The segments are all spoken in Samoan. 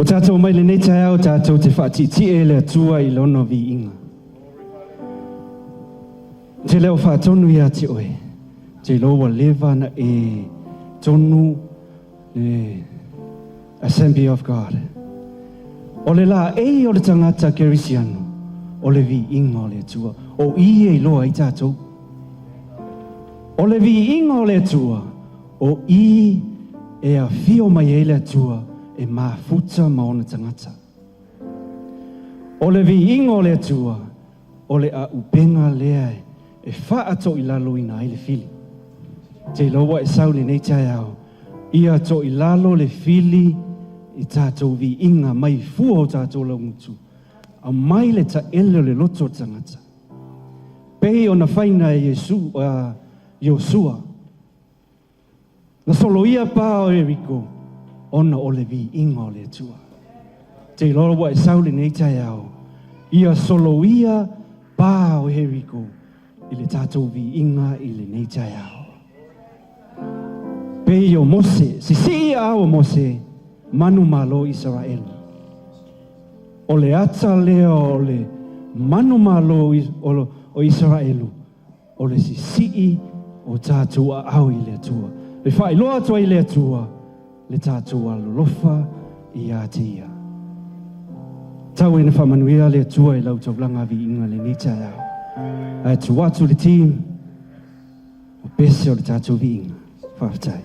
Ua tatou omai i lenei taeao tatou te faatietie i le Atua i Lona viiga. Ou te le o faatonu ia te oe, ou te iloa ua leva ona e tonu le Assembly of God. O le laei o le tagata kerisiano, o le viiga o le Atua. O i e iloa ai tatou. O le viiga o le Atua, o i e afio mai ai le Atua e mafuta ma ona tagata. O le viiga o le Atua, o le auupega lea e faatoilaloina ai le fili. Te iloa ua e sau lenei taeao, ia toilalo le fili i tatou viiga mai fua o tatou laugutu, aumai le taele o le loto o le tagata. Pei ona faina e Iesu, Iosua, na soloia pa o Ieriko ona o le viiga o le Atua. Te iloa ua e sau lenei taeao, ia soloia pa o Ieriko i le tatou viiga i lenei taeao. Pei o Mose, sisii aao o Mose, manumalo Isaraelu. O le ata lea o le manumalo o Isaraelu, o le sisii o tatou aao i le Atua. E faailoa atu ai i le Atua le tatou alolofa ia te ia. Tau ina faamanuia le Atua i lau taulaga viiga lenei taeao. Ae tuu atu le team o pese o le tatou viiga. Faafetai.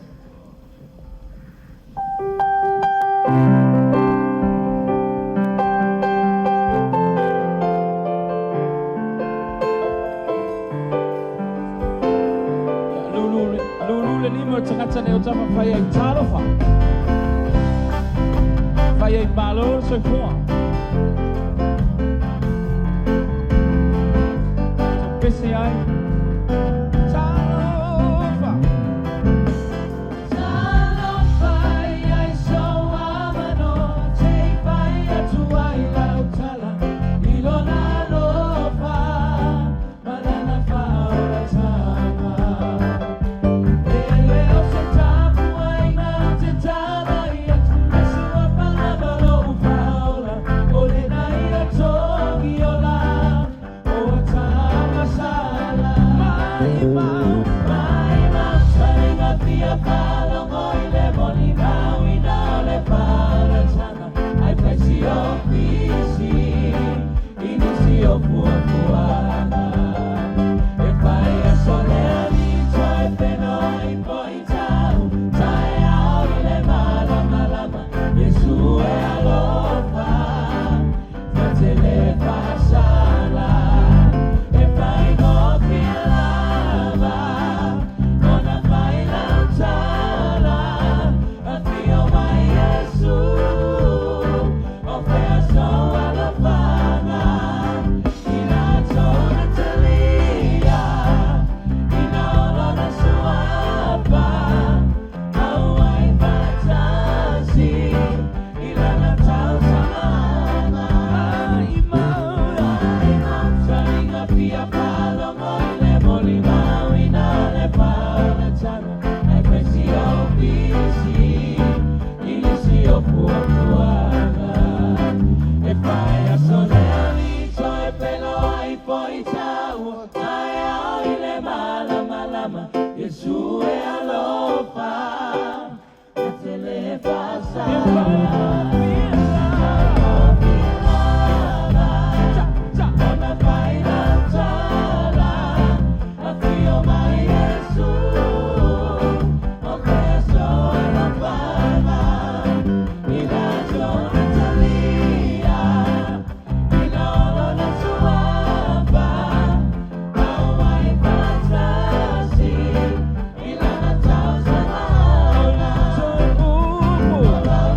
Lulu, lulu le lima o tagata nei o tama fai ai talofa. Fai ai malo le soifua. Pese ai. Talofa. Talofa ai so amano te fai atu ai lau tala i lona alofa ma lana faaolatanga. E le o se tapuaiga ou te talai atu le suafa lava lou faaola o lena ia togi ola o ataga sala. Mai mau, mai mau, salinga fia faalogo i le molimauina o le faaolataga ai fai si o pisi i nisi o fuafuaga. E fai aso le alii toe fenoai foi tau taeao i le malamalama Iesu e alofa fatele faasala e faigofie lava ona fai lau tala afio mai Iesu o fea sou alofaga i latou na talia ina o lona suafa auai faatasi i lana tausaga. Mai mau, mai mau, salinga fia faalogo i le molimauina o le faaolataga ai fai si o pisi i nisi o fuafuaga. E fai aso le alii toe fenoai foi tau taeao i le malamalama Iesu e alofa fatele faasala. Ona fai lau tala afio mai Iesu o fea sou alofaga i latou na talia ina o lona suafa auai faatasi i lana tausaga. O lau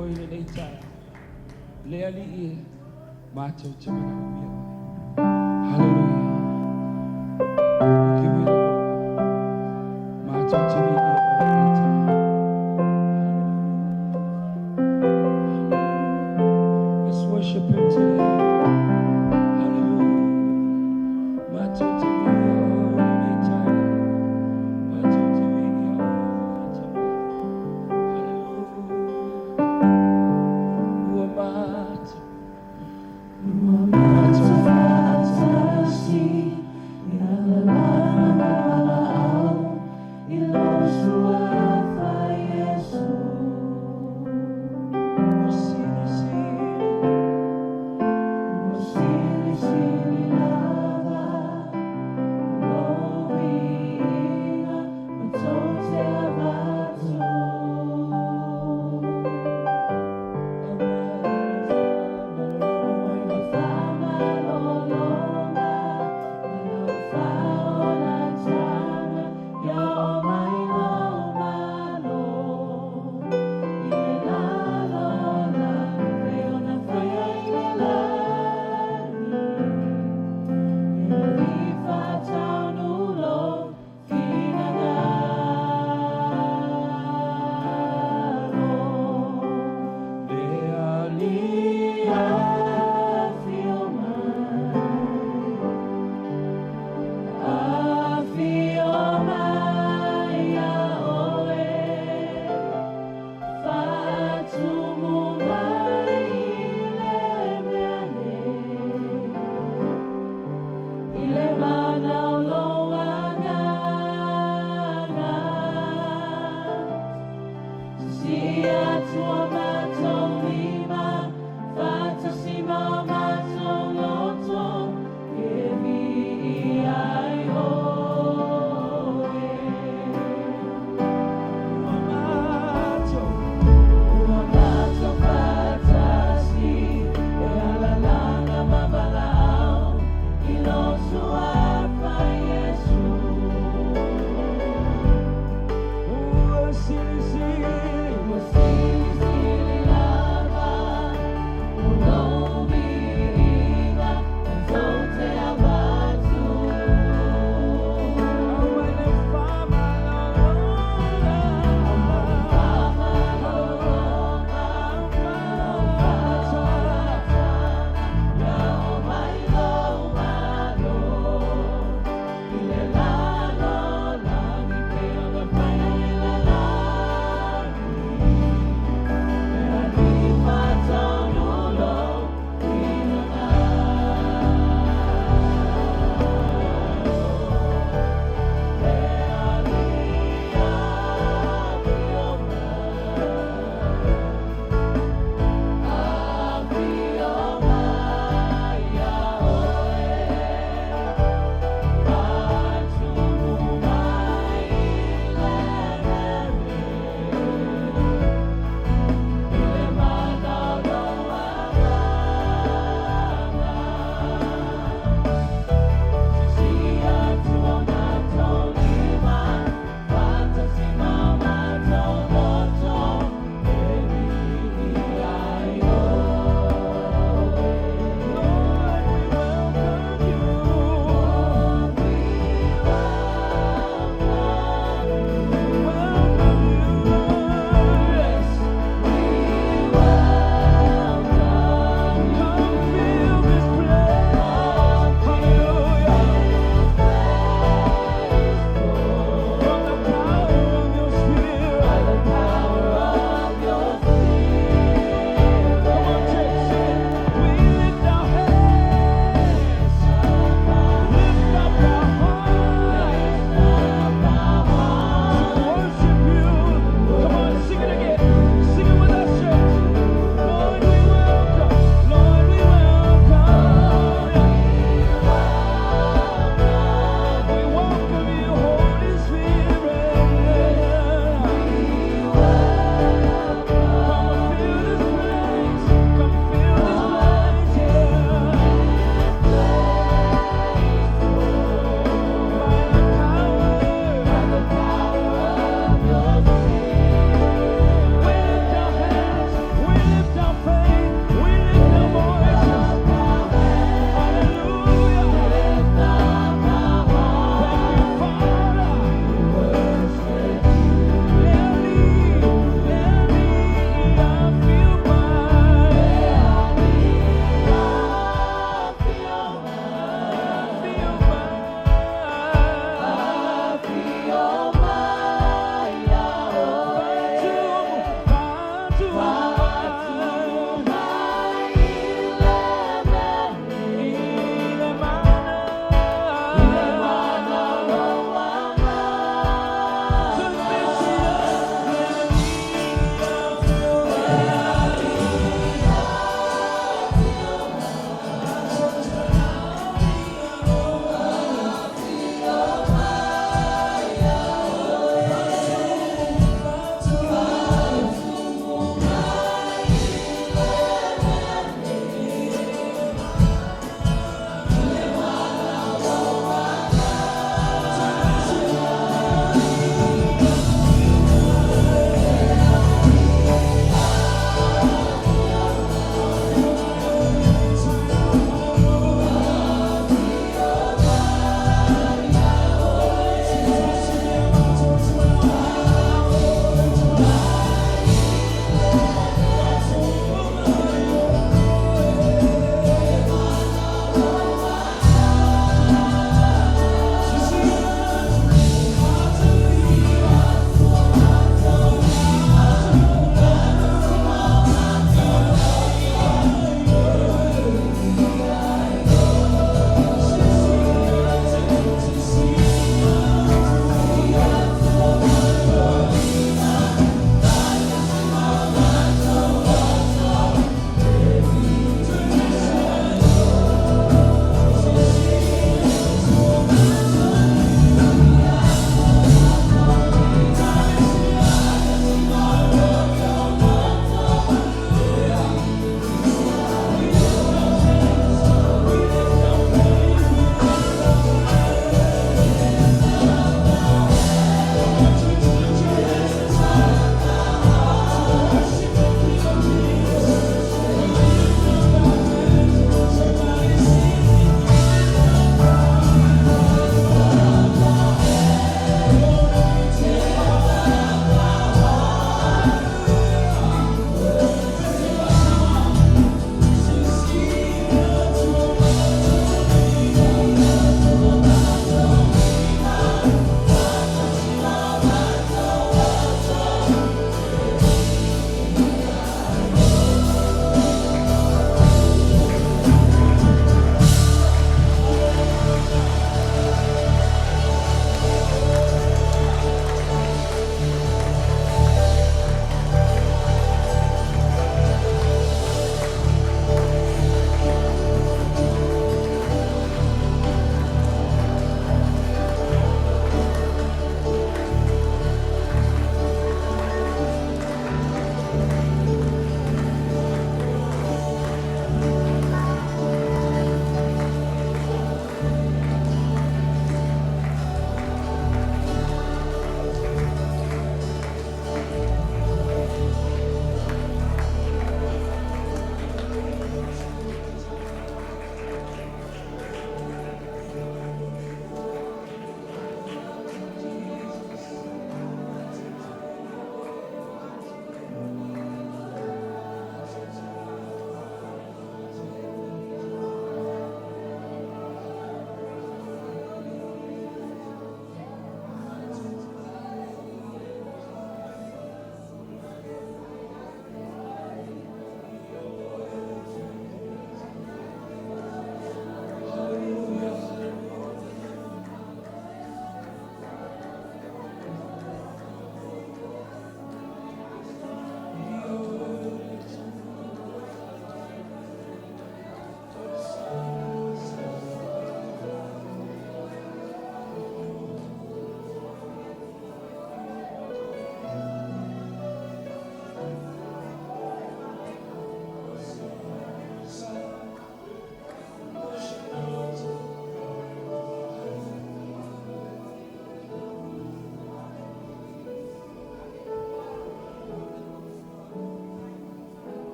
Oe i lenei taeao. Le Alii e, matou te manaomia Oe. Hallelujah. We give you the glory. Matou te viia Oe i lenei taeao. Hallelujah. Let's worship Him today. Hallelujah. Matou te viia Oe i lenei taeao. Matou te viia Oe i lenei taeao. Hallelujah. Ua matou. Ua matou.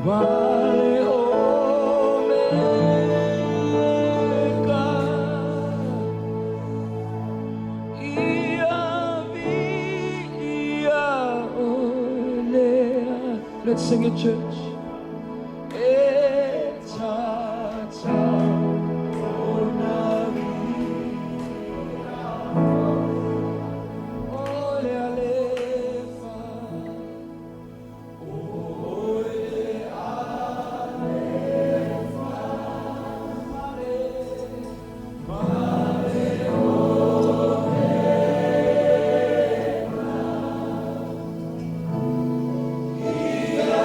Vale Omega. Ia via olea. Let's sing it, church. E tatau ona o le alefa. O le alefa. Male, male omega. Ia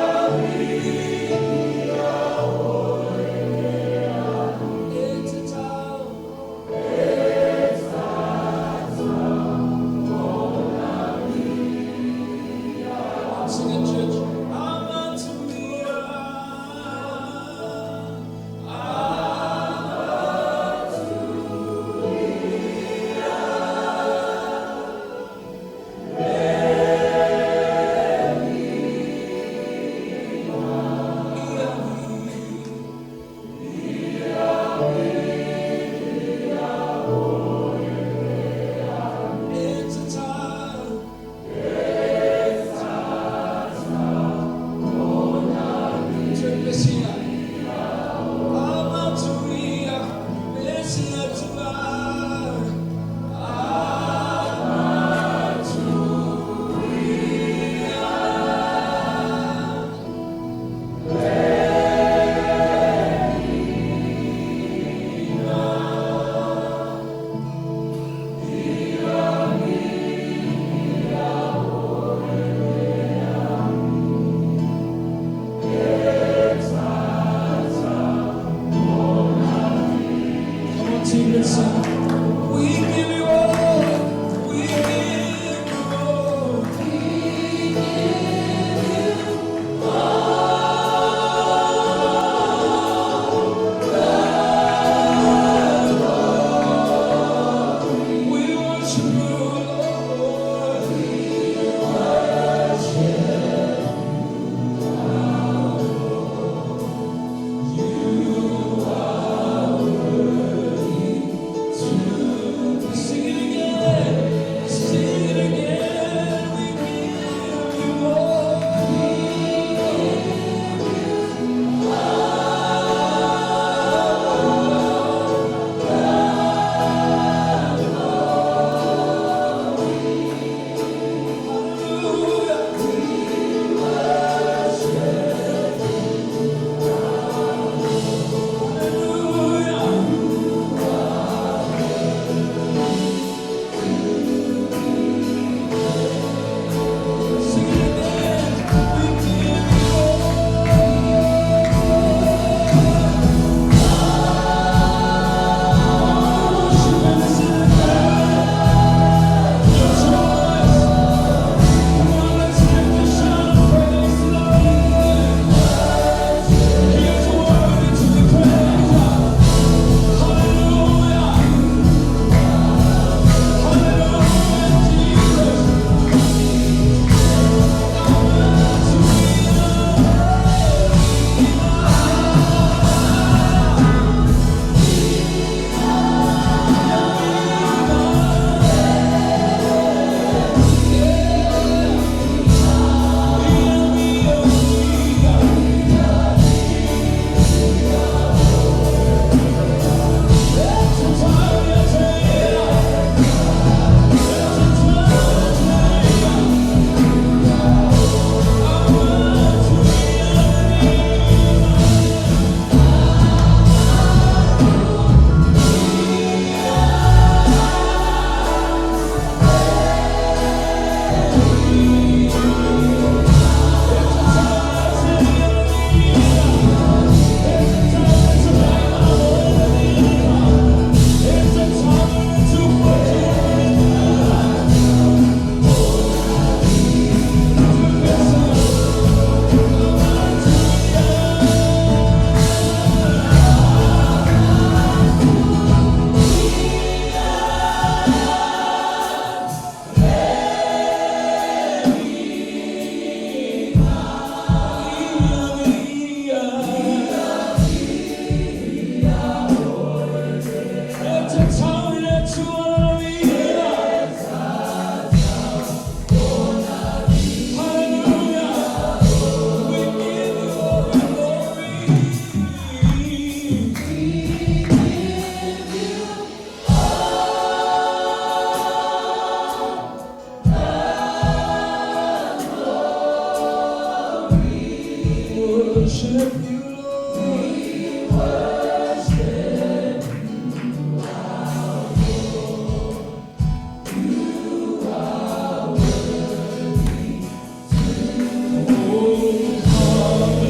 Worship you, Lord.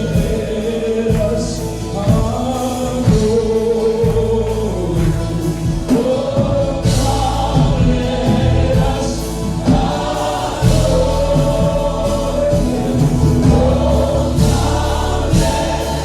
Let us adore you. Oh, come, let us adore you. Oh, come, let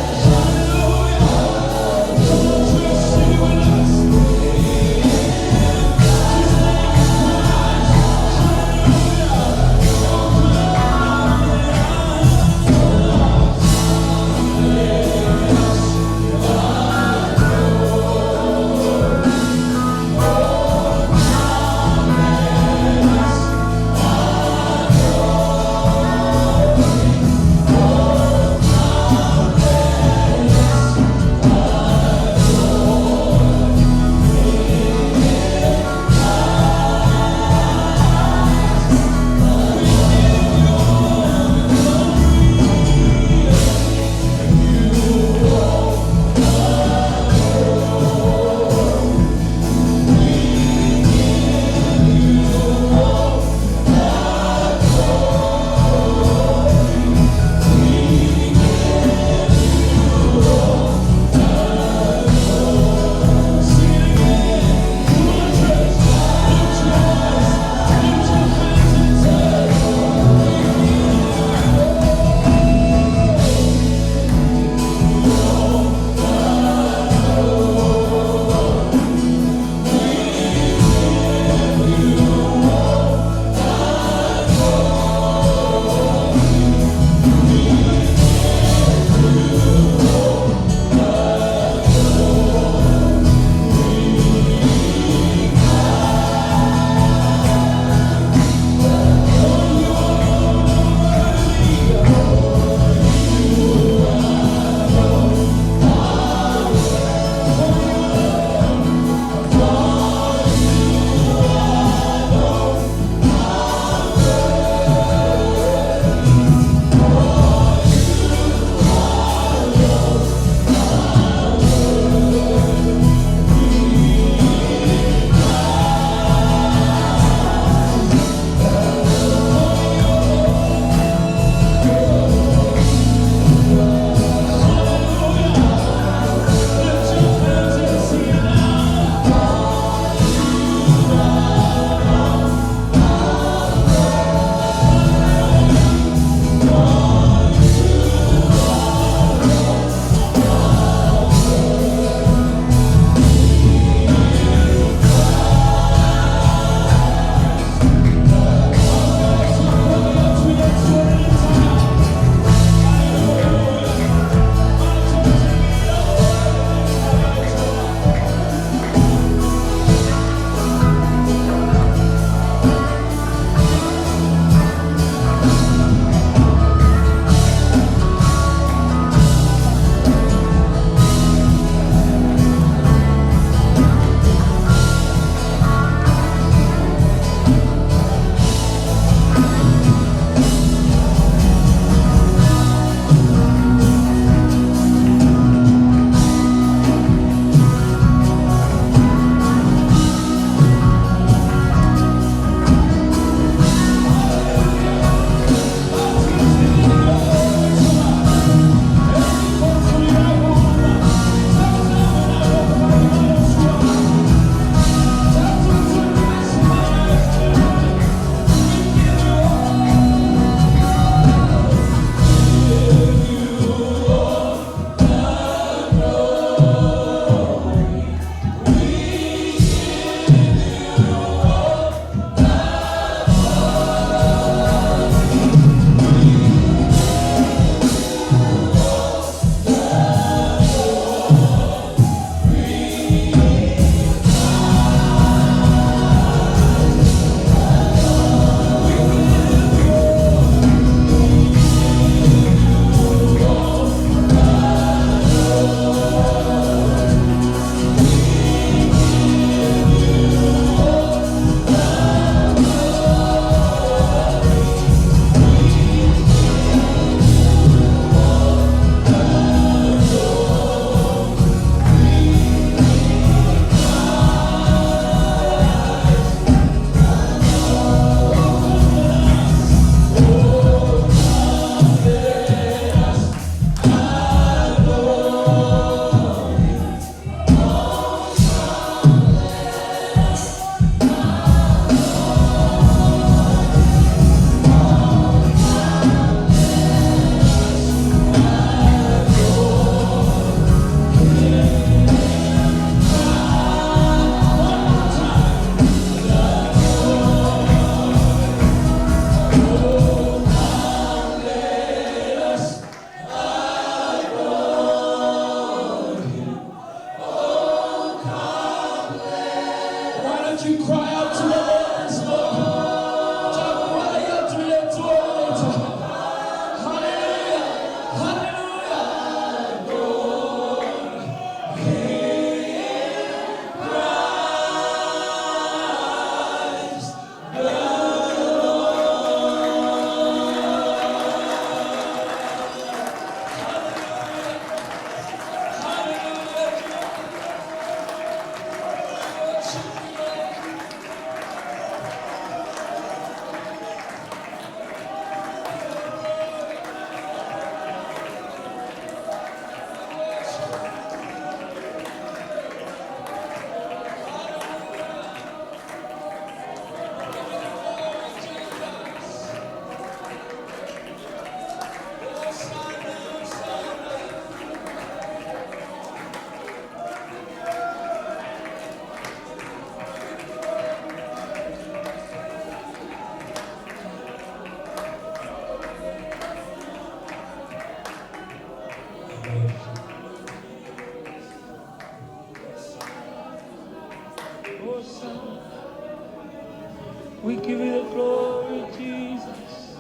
the glory, Jesus.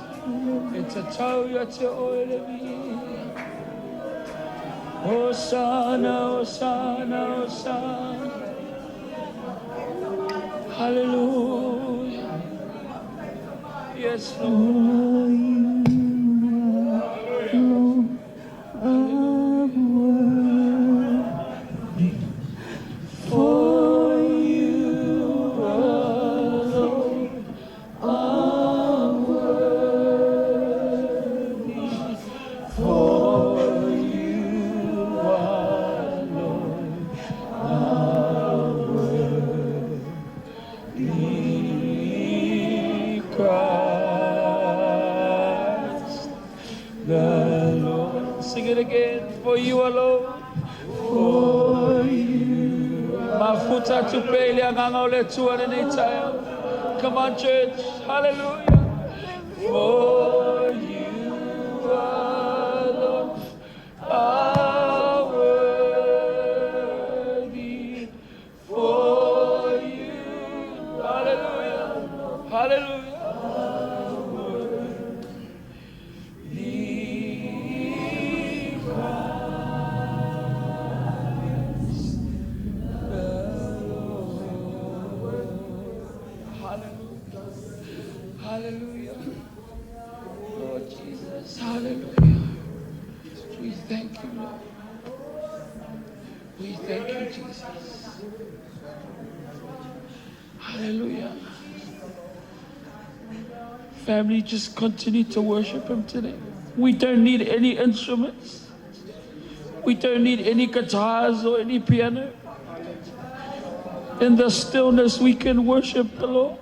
It's a Hosanna, Hosanna, Hosanna. Hallelujah. Yes, Lord. For you alone are worthy. For you alone are worthy. Christ the Lord. Sing it again. For you alone. For you. Mafuta tupele anganga o le tua lenei taeao. Come on, church. Hallelujah. For you alone are worthy. For you. Hallelujah. Hallelujah. Worthy Christ the Lord. Hallelujah. Hallelujah. Lord Jesus, hallelujah. We thank you, Lord. We thank you, Jesus. Hallelujah. Family, just continue to worship Him today. We don't need any instruments. We don't need any guitars or any piano. In the stillness, we can worship the Lord.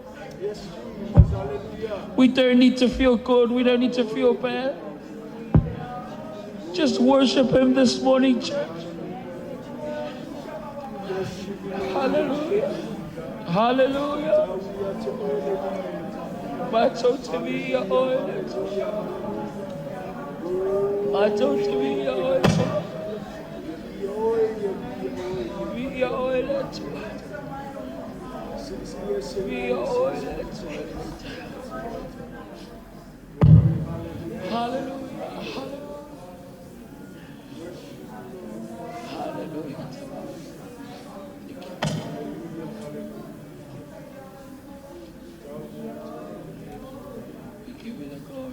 We don't need to feel good. We don't need to feel bad. Just worship Him this morning, church. Hallelujah. Hallelujah. Matotavia oil. Matotavia oil. Via oil. Via oil. Hallelujah. Hallelujah. We give you the glory.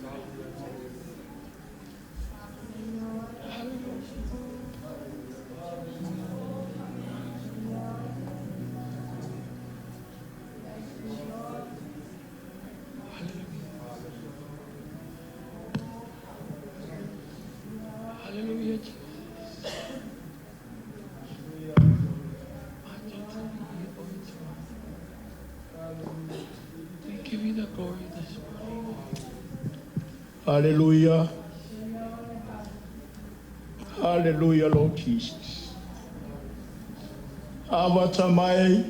Hallelujah. Hallelujah. Hallelujah, Jesus. We give you the glory this morning. Hallelujah. Hallelujah, Lord Jesus. Avata mai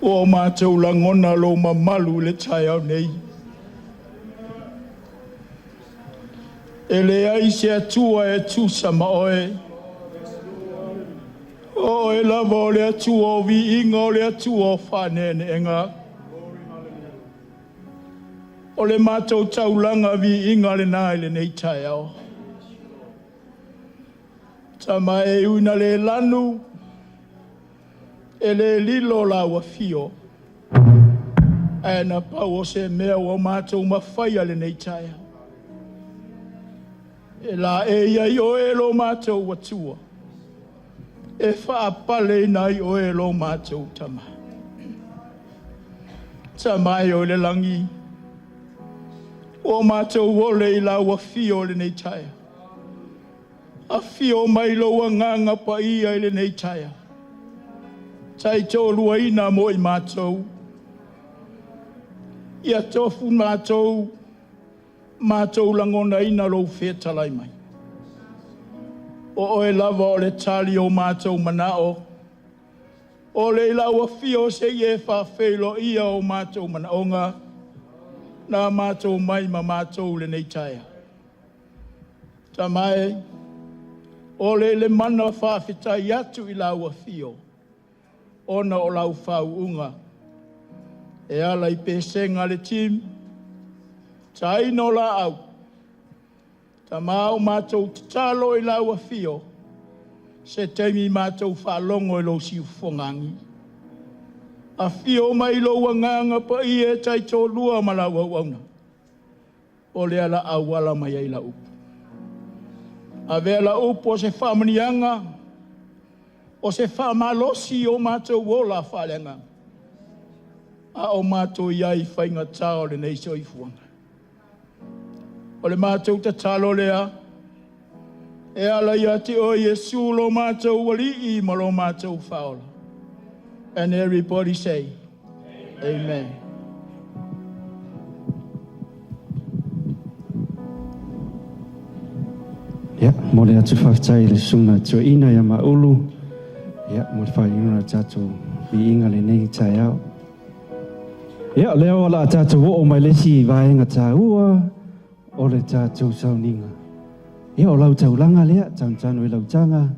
o mātou langona lo mamalu le taeao nei. E le ai se atua e tusa ma oe. O e lava o le atua o viiga o le atua o whanene enga. O le mātou taulanga viiga le nā i le nei taeao. Tama e una le lanu, e le lilo la ua fio. Ae na pau o se mea ua mātou mawhaia le nei taeao. E la e ia i oe lo mātou atua. E whaapale ina i oe lo mātou tama. Tama e o le langi. O mātou ole i la ua fio le nei taeao. A fio mai lo nganga pa ia i le nei taeao. Tai tō ina mo i mātou. Ia tofu mātou, mātou langona ina lo whetalai mai. O oe lava o le tali o mātou manao. O le ila ua fio se i e whawheilo ia o mātou manaonga. Nā mātou mai ma mātou le nei taeao. Tamae, o le le mana whawhitai atu i la ua fio. Ona o lau whauunga. E ala i pesega a le team, taina o laau, Tama o matou tatalo i lau afio, se taimi matou faalogo i lou siufofoga. Afio mai lou agaga paia e taitoalua ma lau auauna, o lea la auala mai ai lau upu. Avea lau upu o se faamanuiaga, o se faamalosi o matou ola faaleagaga, a o matou i ai i faigata o lenei soifuaga. O le matou tatalo lea, e ala ia te oe Iesu lo matou Alii ma lo matou Faaola. And everybody say, Amen. Amen. Ia, mo le atu faafetai i le susuga toeaina ia Maulu, ia, mo le faaiuina o le tatou viiga lenei taeao. Ia, o lea ua la tatou oo mai le isi vaega taua o le tatou sauniga. Ia, o lau taulaga lea, tanutanu i lau taga,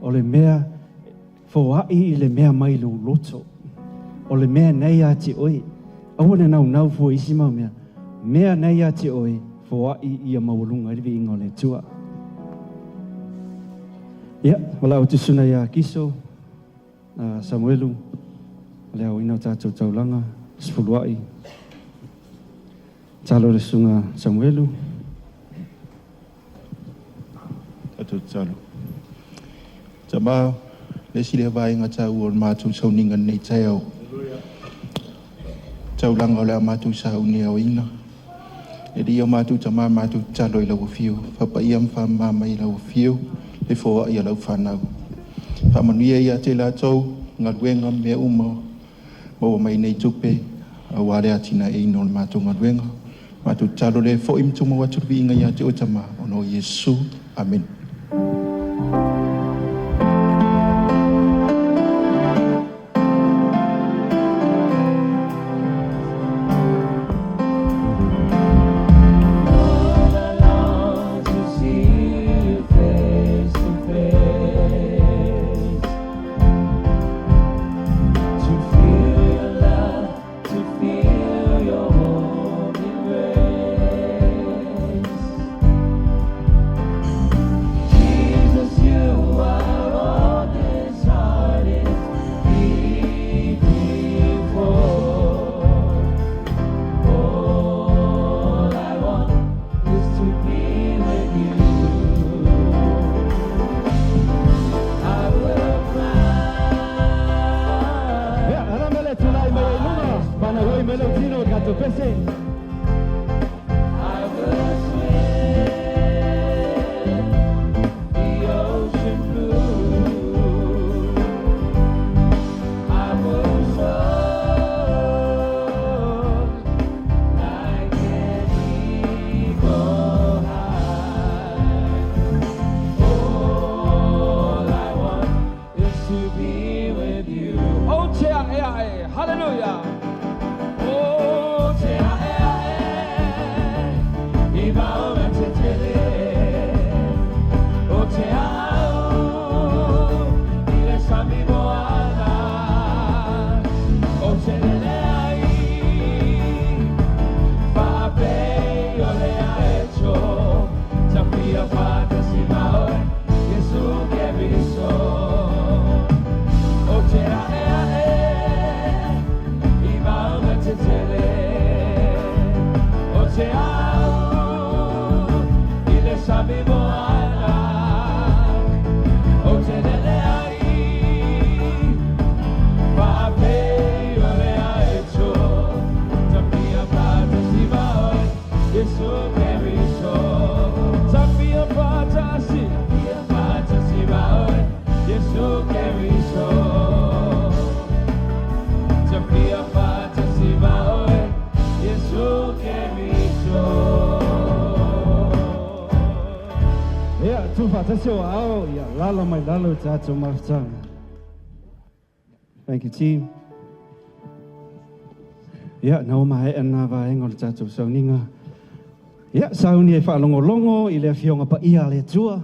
o le mea foai i le mea mai lou loto. O le mea nei ia te oe. Aua ne naunau fua i isi mau mea. Mea nei ia te oe, foai ia maualuga i le viiga o le Atua. Ia, o lau tusuna ia Kiso, Samuelu, o le aoina o tatou taulaga, sefuluai. Talo le susuga Samuelu. Tatou tatalo. Tama, le isi lea vaega taua o le matou sauniga lenei taeao. Taulaga o le a matou sauni e aoina. E le o matou tama matou tatalo i lau afio, faapaia ma faamama mai i lau afio, le foai a lau fanau. Faamanuia ia te latou, galuega ma mea uma, maua mai nei tupe, aua le atinaeina o le matou galuega. Matou tatalo lea foi ma tumau atu le viiga ia te oe Tama, ona o Iesu. Amen. Lord, I long to see you face to face, to feel your love, to feel your warm embrace. Jesus, you are all this heart is beating for. All I want is to be with you. I will climb. Ia, ala mele tulai mai ai luga, mana hoi mai lau tino tatou pese. I will swim the ocean blue. I will soar like an eagle high. All I want is to be with you. Oh, tea, ea, e, hallelujah. Oh, tea, ea, e, i maunga tetele. O te au, i le sami moana. O te lele ai, faapei o le aeto. Tafia faatasi ma oe, Iesu Keriso. O te ae ae, i maunga tetele. O te au, i le sami moana. O te lele ai, faapei o le aeto. Tafia faatasi ma oe, Iesu Keriso. Tafia faatasi, faatasi ma oe, Iesu Keriso. Tafia faatasi ma oe, Iesu Keriso. Ia, tu faatasi o ao, ia, lalo mai lalo tatou mafutaga. Thank you, team. Ia, na o maea nā vaega o le tatou sauniga. Ia, sauni e faalogologo i le afioga paia a le Atua.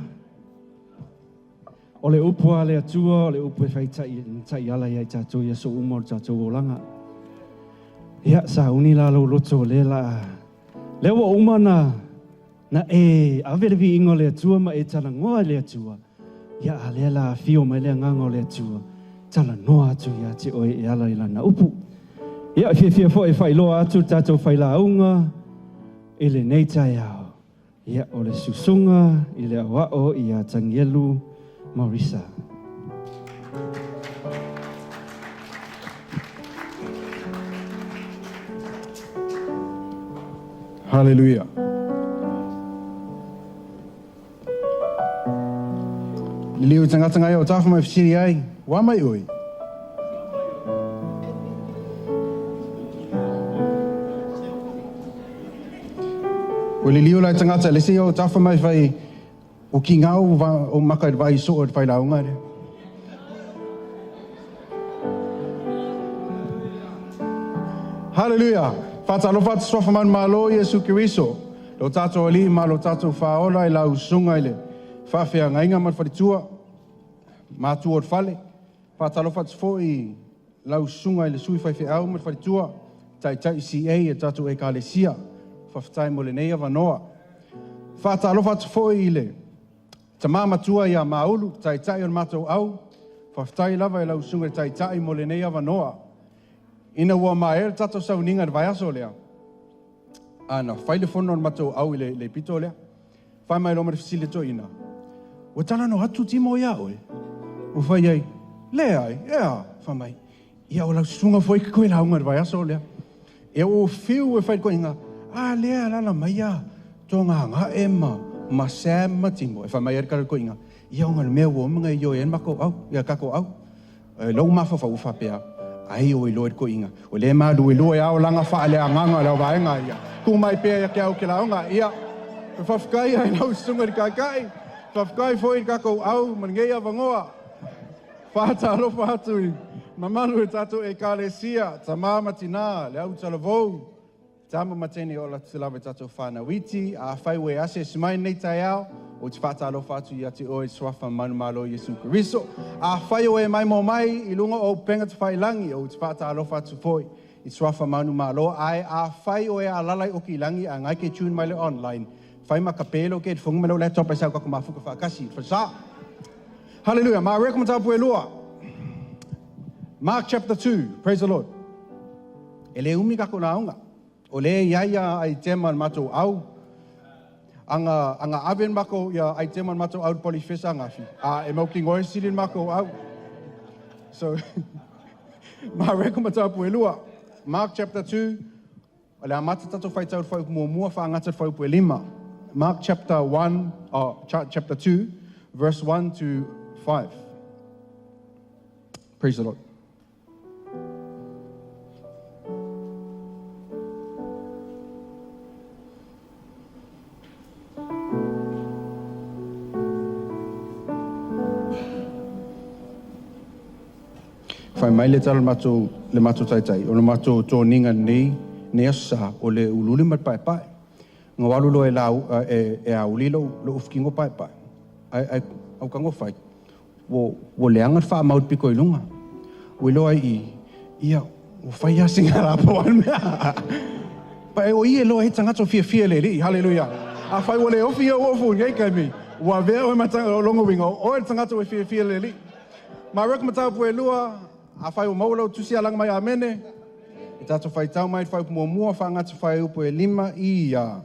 O le upu a le Atua, o le upu e faita'i taiala ia i tatou i aso uma o le tatou olaga. Ia sauni la lou loto o lea la lea ua uma na na e ave le viiga o le Atua ma e talanoa i le Atua. Ia a lea la afio mai le agaga o le Atua, talanoa atu ia te oe e ala i lana upu. Ia e fiafia foi e faailoa atu le tatou failauga i lenei taeao. Ia o le susuga i le aoao ia Tanielu Maurisa. Hallelujah. Liliu tangata ngai o tafa mai fisiri ai, wa mai oi. O liliu lai tangata le se o tafa mai fai o ki ngau va o maka i vai so o fai launga le. Hallelujah. Whatalofa atu swafa manu malo Iesu Keriso. Lo tātou ali ma lo tātou whaola i la usunga i le whaawhea ngainga ma wharitua. Mātua o te whale. Whatalofa atu fo i la usunga i le sui whaiwhe au ma wharitua. Tai tai CA e tātou e kalesia. Whawhatai mo le nei avanoa. Whatalofa atu fo i le tamā matua ia maulu. Tai tai o le mātou au. Whawhatai lava i la usunga i tai tai mo le nei avanoa. Ina ua maea le tatou sauniga i le vaiaso lea. Ana fai le fono o le matou au i le, le pito lea. Fai mai loa ma le fesili toeaina. Ua talanoa atu Timo iā oe? Ua fai ai, Leai, ea, fai mai, ia o lau susuga foi ke koe lauga i le vaiaso lea. Ea ua fiu e fai le koiga, a lea alaala mai a Togagae ma, ma Sam ma Timo. E fai mai ai le kala koiga, ia ona le mea ua oma ngai ioe ai le makou au, ia kakou au. E lou mafaufau ua faapea, Ai o iloa i le koiga, o lea e maluelue a olaga faaleagaga o le aovaega ia. Ku mai pea ia ke au ke laoga, ia. E faafetai ai lau susuga i le Taitai, faafetai foi i le tatou au ma lenei avanoa. Faatalofa atu i mamalu e tatou Ekalesia, tama ma tina, le au talavou, Tama ma teine ola te lava i tatou whanau iti, afai ua e asiasi mai nei taeao, ou te faatalofa atu ia te oe suafa manumalo Iesu Keriso. Afai ua e maimoa mai i luga o upega tafailangi, ou te faatalofa atu foi i suafa manumalo, ae afai o e alala i oki langi a ngai ke tune mai le online, fai ma ka pelo ke funga me lo laptop ai sau ka mafuka whaakasi. Whasa. Hallelujah. Ma reka matapu e lua. Mark chapter 2. Praise the Lord. E le umi kako launga. O le ia ia ai tema le matou au. Anga, anga ave mako ia ai tema le matou au polifesa anga fi. A e mau ki ngoi sili mako au. So, ma reko matapu e lua. Mark chapter 2, o le amata tatou whaitau le whaupu muamua, whaangata le whaupu e lima. Mark chapter 1, oh, chapter 2, verse 1 to 5. Praise the Lord. Fai mai le tala matou le matou taitai, o le matou toniga nei, nei aso sa, o le uliuli ma le paepae. Nga alu loa e lau, e, e auli lou, lou ufikigo paepae. Ai, ai, au kago fai, ua, ua leaga le faamau i le piko i luga. Ua iloa ai i, ia, ua fai lava sina lapoa le mea. Pa e o i e loa he tagata o fiafia i le Alii. Haleluia. Afai ua le ofi ia ua ofu i lenei taimi, ua avea oe ma longa uiga, o oe le tagata ua fiafia i le Alii. Mareka mataupu e lua, afai ua maua lau tusi alaga mai Amene. E tatou faitau mai le fuaiupu muamua, faagata fuaiupu e lima ia.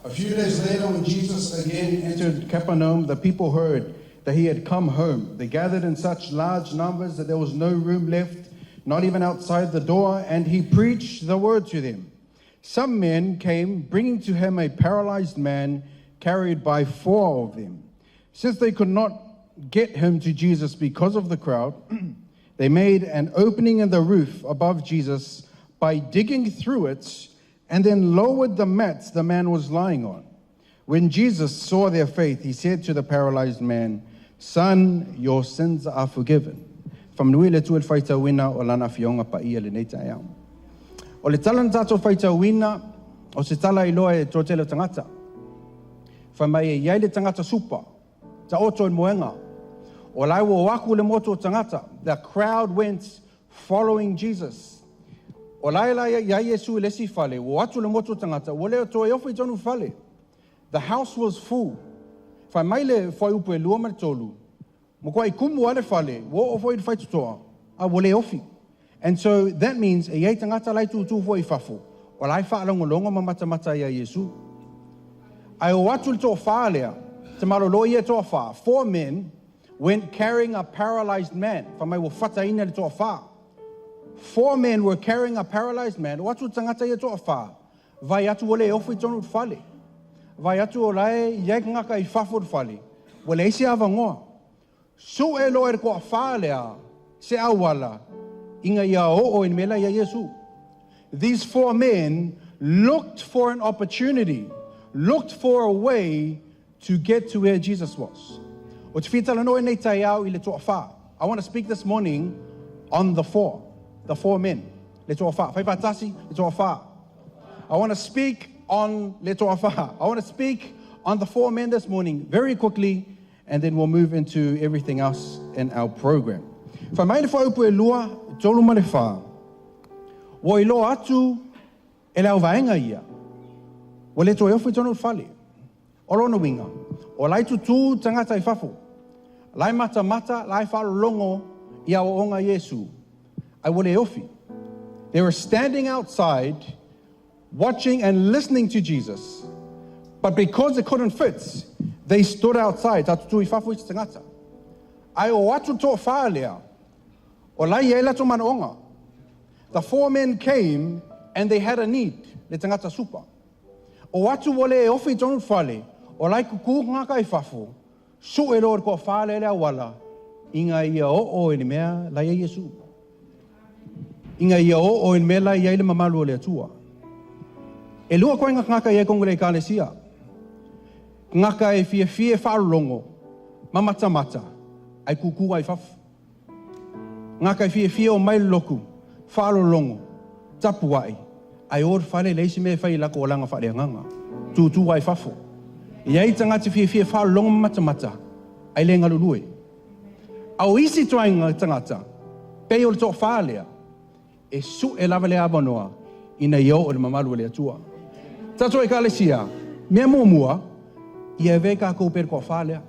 A few days later, when Jesus again entered Capernaum, the people heard that he had come home. They gathered in such large numbers that there was no room left, not even outside the door, and he preached the word to them. Some men came, bringing to him a paralyzed man carried by four of them. Since they could not get him to Jesus because of the crowd, they made an opening in the roof above Jesus by digging through it and then lowered the mats the man was lying on. When Jesus saw their faith, he said to the paralyzed man, Son, your sins are forgiven. Faamanuia le Atua i le faitauina o lana afioga paia i lenei taeao. O le tala na tatou faitauina, o se tala iloa e toatele o tagata. Fai mai e i ai le tagata supa, taoto i le moega. O la e ua o aku le motu o tagata. The crowd went following Jesus. O la e la i ai Iesu i le isi fale, ua o atu le motu o tagata, ua le toe ofo i tonu i le fale. The house was full. Fai mai le fuaiupu e 2 ma le 3, Makuai kumu lava le fale, ua oo foi i le faitotoa, a ua le ofi. And so that means e i ai tagata la e tūtū foi i fafo, o la e faalogologo ma matamata iā Iesu. Ae o atu le toafa lea, te malolo ia e toafa, four men went carrying a paralyzed man, fai mai ua fataina le toafa. Four men were carrying a paralyzed man, o atu le tagata ia toafa, vai atu ua le ofi i tonu i le fale. Vai atu o la e i ai ngaka i fafo o le fale, ua leai se avanoa. Sue loa e le toafa lea se auala ina ia oo i le mea la i ai Iesu. These four men looked for an opportunity, looked for a way to get to where Jesus was. Ou te fia talanoa i nei taeao i le toafa. I want to speak this morning on the four, the four men, le toafa. Fai faatasi, le toafa. I want to speak on le toafa. I want to speak on the four men this morning very quickly and then we'll move into everything else in our program. Fai mai le fuaiupu e 2, 3 ma le 4. Ua iloa atu e le auvaega ia, ua le toe ofo i tonu i le fale. O lona uiga, o la e tutū tagata i fafo, la e matamata, la e faalologo i aoaoga a Iesu, ae ua le ofi. They were standing outside watching and listening to Jesus, but because it couldn't fit, they stood outside, ta tutū i fafo i se tagata. Ae o atu toawhā lea, o la i ai latou manaoga. The four men came and they had a need, le tagata supa. O atu ua le ofi i tonu fale, o la e kukū ngā kai fafo, sue loa le toawhā lea le auala, ina ia oo i le mea la i ai Iesu. Ina ia oo i le mea la i ai le mamalu o le Atua. E lua koe nga tagata i ai konu le Ekalesia. Tagata e fiafia e faalologo ma matamata, ae kukū ai fafo. Tagata e fiafia o mai le lotu, faalologo, tapuai, ae o le fale leai se mea e fai i latou alaga faaleagaga. Tūtū ai fafo. E i ai tagata fiafia e faalologo ma matamata, ae le galulue. A o isi ituaiga tagata, pei o le toafa lea, e sue lava le avanoa ina ia oo i le mamalu o le Atua. Tatou Ekalesia, mea muamua, ia avea tatou pei le toafa lea.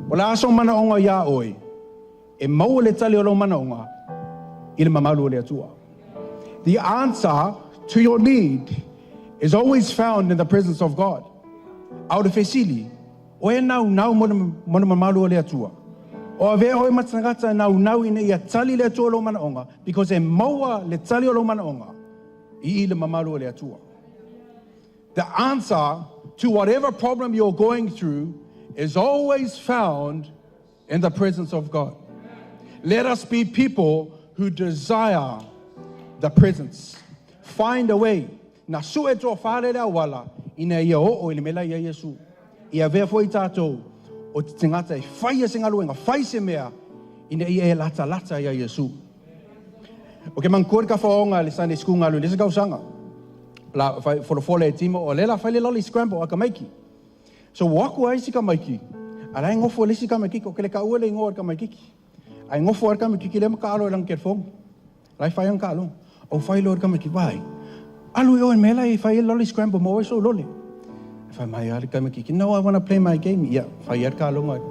O le a sou manaoga iā oe, e maua le tali o lou manaoga i le mamalu o le Atua. The answer to your need is always found in the presence of God. A o le fesili, o e naunau mo le mamalu o le Atua? O avea oe ma tagata e naunau ina ia tali le Atua i lou manaoga, because e maua le tali o lou manaoga i i le mamalu o le Atua. The answer to whatever problem you're going through is always found in the presence of God. Let us be people who desire the presence. Find a way. Na sue toafa lea le auala ina ia oo i le mea la i ai Iesu. Ia avea foi tatou o te tagata e faia se galuega, fai se mea ina ia e latalata iā Iesu. O ke manatua le tafaoga le Sunday School galu i le isi tausaga. La fai folafola e Timo o lea la fai le loli scramble a tamaiti. So ua o atu ai isi tamaiti, a la e nofo le isi tamaitiki, o ke le taua le igoa o le tamaitiki. Ae nofo ai le tamaitiki lea ma taalo i lana telefoni. La e fai ana taaloga. Ou fai loa i le tamaitiki, Vaai, alu i o i le mea la e fai ai le loli scramble mo oe sou lole. Fai mai lava le tamaitiki, No, I wanna play my game. Ia, fai ai le taaloga.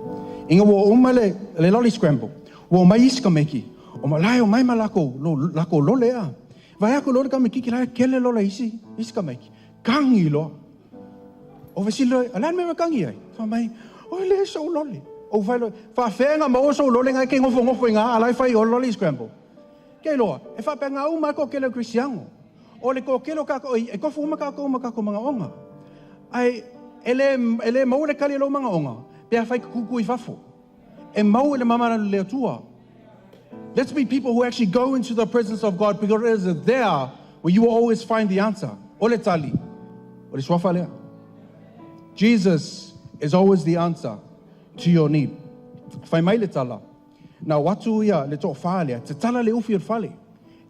Ina ua uma le, le loli scramble, ua omai isi tamaiti, o ma la e omai ma lakou, lo, lakou lole a. Vaai atu loa le tamaitiki la e kele lola isi, isi tamaiti. Kagi loa. O fesili loa, o le a le mea ua e tagi ai? Fai mai, o e leai sou lole. Ou fai loa, faafefea ona maua sou lole na e te nofonofo i ina a o la e fai i o le lolly scramble? Ke iloa, e faapena uma lava le toatele o kerisiano. O le toatele o tatou, e tofu uma tatou ma tatou manaoga. Ae e le, e le maua le tali o lou manaoga pe afai e te tutu i fafo. E mau i le mamalu o le Atua. Let's be people who actually go into the presence of God because it is there where you will always find the answer. O le tali, o le suafa lea. Jesus is always the answer to your need. Fai mai le tala, na o atu ia le toafa lea, tatala le ufi o le fale.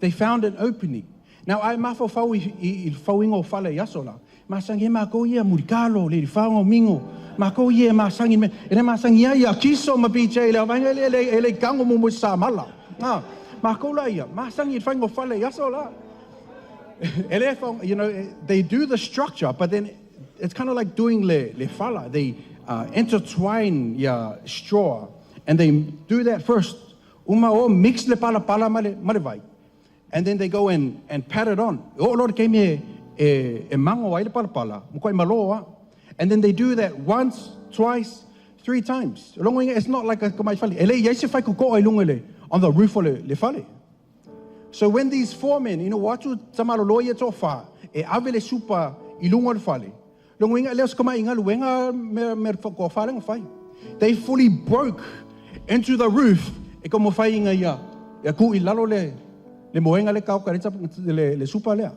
They found an opening. Now, ai mafaufau i, i, i le fauina o fale i aso la, masangi e makou ia Mulitalo, Leilifaga, Mingo, makou ia e masangi me, e le masangi ai ia Kiso ma BJ le vaega le le e le kango mo mo sa mala. Ah, makou la ia, masangi i le faiga o fale i aso la. E le fa, you know, they do the structure, but then it's kind of like doing le, le fala. They intertwine ia straw, and they do that first. Uma o mix le pala pala ma le, ma le vai. And then they go and, and pat it on. E oo loa le taimi e, e, e mago ai le palapala, matuai malo lava. And then they do that once, twice, three times. O lona uiga, it's not like a tamai fale. E le i ai se faikokoa i luga i le, on the roof o le, le fale. So when these four men, ina ua atu tamalolo ia toafa e ave le supa i luga o le fale, lona uiga e le o se tamai galuega mea, mea toafa lea na fai. They fully broke into the roof e taumafai ina ia, ia tuu i lalo le, le moega lea taoka ai le, le, le supa lea.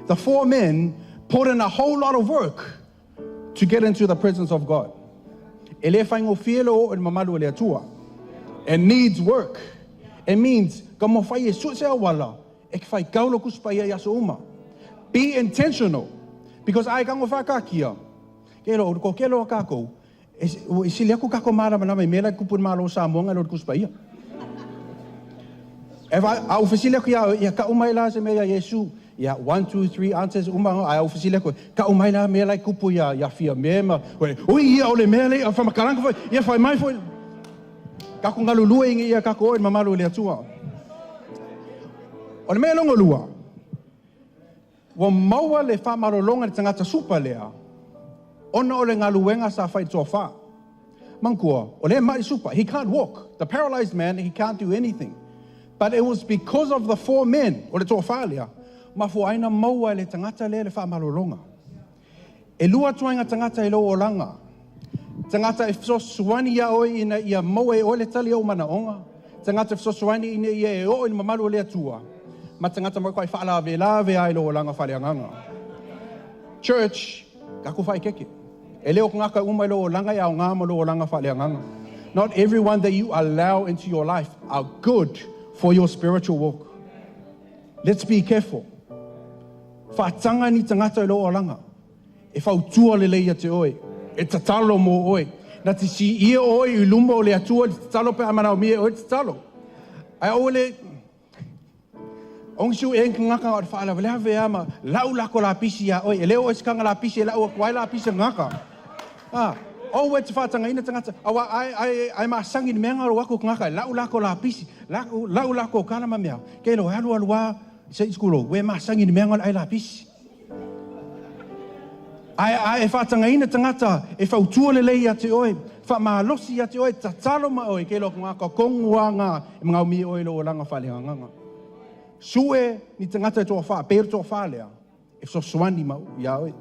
The four men put in a whole lot of work to get into the presence of God. E le faigofie le oo i le mamalu o le Atua. It needs work. It means ka mawhai e sue se auala e ke whai kaulo kusipa ia i aso uma. Be intentional. Because ai ka ngofa ka kia. Ke lo ko ke lo ka kou. E e sili aku kako malamalama i mea la e kupu i le Malo o Samoa ngai lo le Tusi Paia. E va a u fesili aku ia ia ka'u mai la se mea ia Iesu ia 1 2 3 answers uma ae au fesili aku ka'u mai la mea la e kupu ia ia fia me ma ui ia o le mea le whamakaranga foi ia whai mai foi kako ngalulue ingi ia kako oi mamalu i le Atua. O le mea longa lua, ua maua le faamalologa i le tagata supa lea, ona o le galuega sa fai i le toafa. Manatua, o lea e maʻi supa, he can't walk, the paralyzed man, he can't do anything. But it was because of the four men, o le toafa lea, mafua ai na maua e le tagata lea le faamalologa. E lua tuaiga tagata i lou olaga. Tagata e fesoasoani iā oe ina ia maua e oe le tali o ou manaoga, tagata e fesoasoani ina ia e oo i le mamalu o le Atua, ma tagata matuai faalavelave lava i lou olaga faaleagaga. Church, tatou faaeteete. E le o tagata uma i lou olaga e aoga mo lou olaga faaleagaga. Not everyone that you allow into your life are good for your spiritual walk. Let's be careful. Faataga ni tagata i lou olaga. E fautua lelei ia te oe, e tatalo mo oe. Na te siia oe i luma o le Atua i le tatalo pe a manaomia e oe le tatalo. Ae aua le ongi su e ngaka o le faalavelave a ma lau lako lapisi ia oe. E le o oe se kanga lapisi e lau atu ai lapisi a ngaka. Ah, aua e te faatagaina tagata, aua ai, ai, ai masangi le mea nga o aku ngaka e lau lako lapisi, lau, lau lako kala ma mea. Ke lo e alu alu a, se i skulo, ue masangi le mea nga o le ai lapisi. Ae, ae e faatagaina tagata e fautua lelei ia te oe, faamalosi ia te oe, tatalo ma oe, ke loa ngā kakongu a ngā e magaomia e oe i lou olaga faaleagaga. Sue ni tagata e toafa, pei o le toafa lea, e fesoasoani ma iā oe.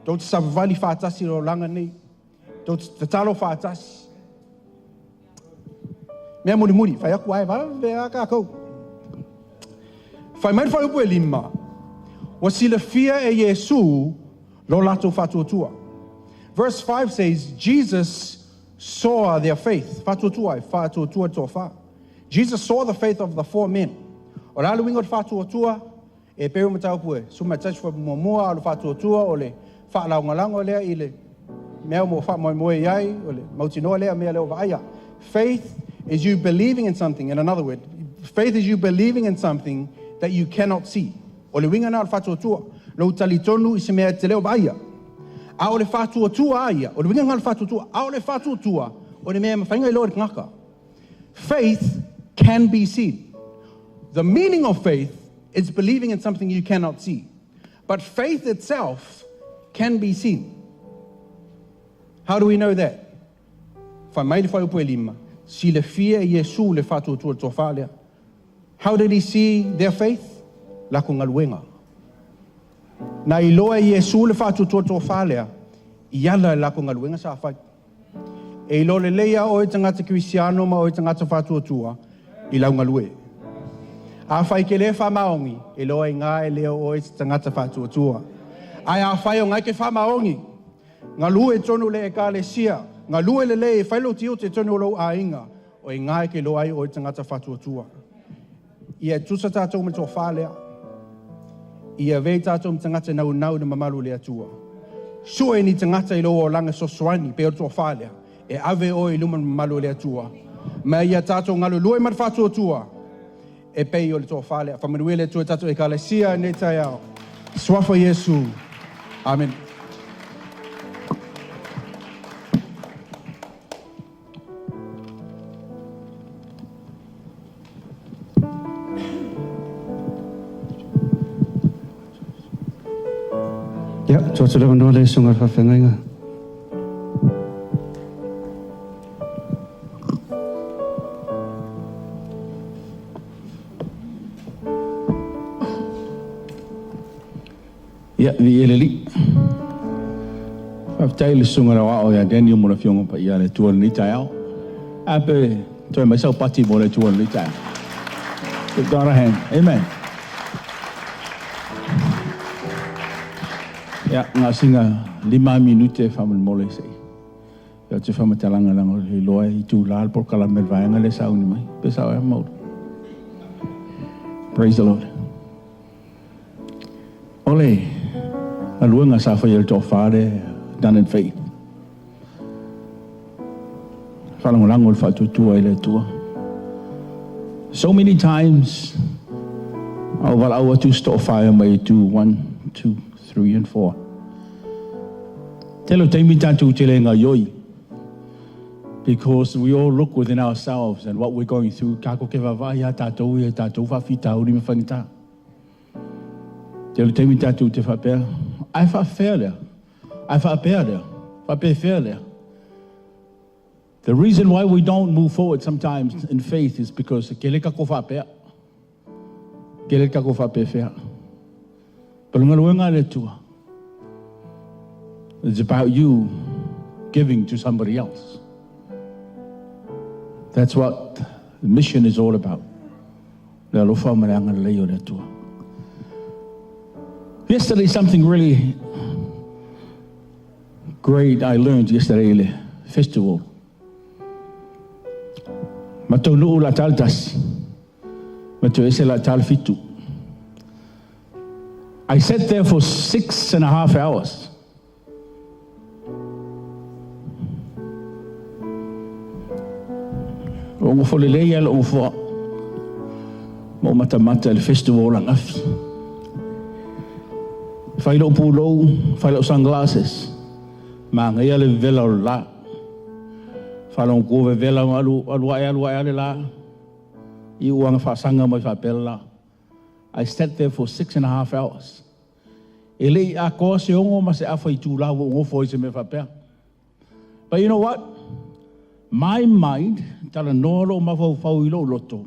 Tou te savavali faatasi i le olaga nei. Tou te tatalo faatasi. Mea mulimuli, fai aku ae vave a kākou. Fai mai le fuaiupu e lima, ua silafia e Iesu lo latou faatuatua. Verse 5 says, Jesus saw their faith. Faatuatua ai, faatuatua le toafa. Jesus saw the faith of the four men. O le a le uiga o le faatuatua? E pei o mataupu e sumatai fua muamua o le faatuatua o le faalaogalago lea i le mea mo faamoemoe i ai, o le mautinoa lea mea lea o vaaia. Faith is you believing in something, in another word, faith is you believing in something that you cannot see. O le uiga na o le faatuatua, lou talitonu i se mea e te le o vaaia. A o le faatuatua a ia, o le uiga na o le faatuatua, a o le faatuatua, o le mea e mafai ona iloa e le tagata. Faith can be seen. The meaning of faith is believing in something you cannot see. But faith itself can be seen. How do we know that? Fai mai le fuaiupu e lima, silafia e Iesu le faatuatua o le toafa lea. How did he see their faith? Lakou galuega. Na iloa e Iesu le faatuatua o le toafa lea, i ala i le lakou galuega sa fai. E iloa lelei lava oe tagata kerisiano ma oe tagata faatuatua i lau galue. Afai e te le faamaoni, e iloa ai i ina e le o oe se tagata faatuatua. Ae afai o na e te faamaoni, galue i totonu o le ekalesia, galue lelei e fai lou tiute i totonu o lou aiga, o i ina e te iloa ai o oe tagata faatuatua. Ia tutusa tatou ma le toafa lea. Ia avea i tatou ma tagata e naunau i le mamalu o le Atua. Sue ni tagata i lou olaga e fesoasoani pei o le toafa lea, e ave oe i luma o le mamalu o le Atua. Ma ia tatou galulue ma le faatuatua e pei o le toafa lea. Faamanuia le Atua i tatou ekalesia i lenei taeao. Suafa o Iesu. Amene. Ia, tuu atu le avanoa i le Susuga i le Faafeagaiga. Ia, viia le Alii. Faafetai i le susuga i le Aoao ia Daniel mo le Afioga Paia a le Atua i lenei taeao. A pe toe mai sau pati mo le Atua i lenei taeao. Give God a hand. Amen. Ia, na o sina 5 minute faamolemole se i. Ia, ou te faamatalaga leaga o le iloa e itula le polokalame le vaega lea e sauni mai. Pe sao ea Maulu? Praise the Lord. O le galuega sa faia e le toafa lea, done in faith. Faalagolago le faatuatua i le Atua. So many times, a ou valaau atu se toafa e omai e tu, 1, 2, 3 and 4. Tele o taimi tatou te le gaioi. Because we all look within ourselves and what we're going through, tatou te vaavaai ia tatou ia tatou faafitauli ma faigata. Tele o taimi tatou te faapea, ae faafefea lea, ae faapea lea, faapefea lea. The reason why we don't move forward sometimes in faith is because tele tatou faapea. Tele tatou faapefea. But le galuega a le Atua, it's about you giving to somebody else. That's what the mission is all about. Le alofa ma le agalelei o le Atua. Yesterday, something really great I learned yesterday i le festival. Ma taunuu la tala 1, ma toe ese la tala 7. I sat there for 6.5 hours. Ua nofo lelei lava lou nofoa ma ou matamata i le festival ananafi. Fai lou pulou, fai lau sunglasses, manaia le vevela o le la. Faalogo vevela alu alu ae alu ae le la. I uaga faasaga mai faapea le la. I sat there for 6.5 hours. E le i atoa se 6 ma se afa itula ua ou nofo ai se mea faapea. But you know what? My mind, talanoa lou mafaufau i lou loto,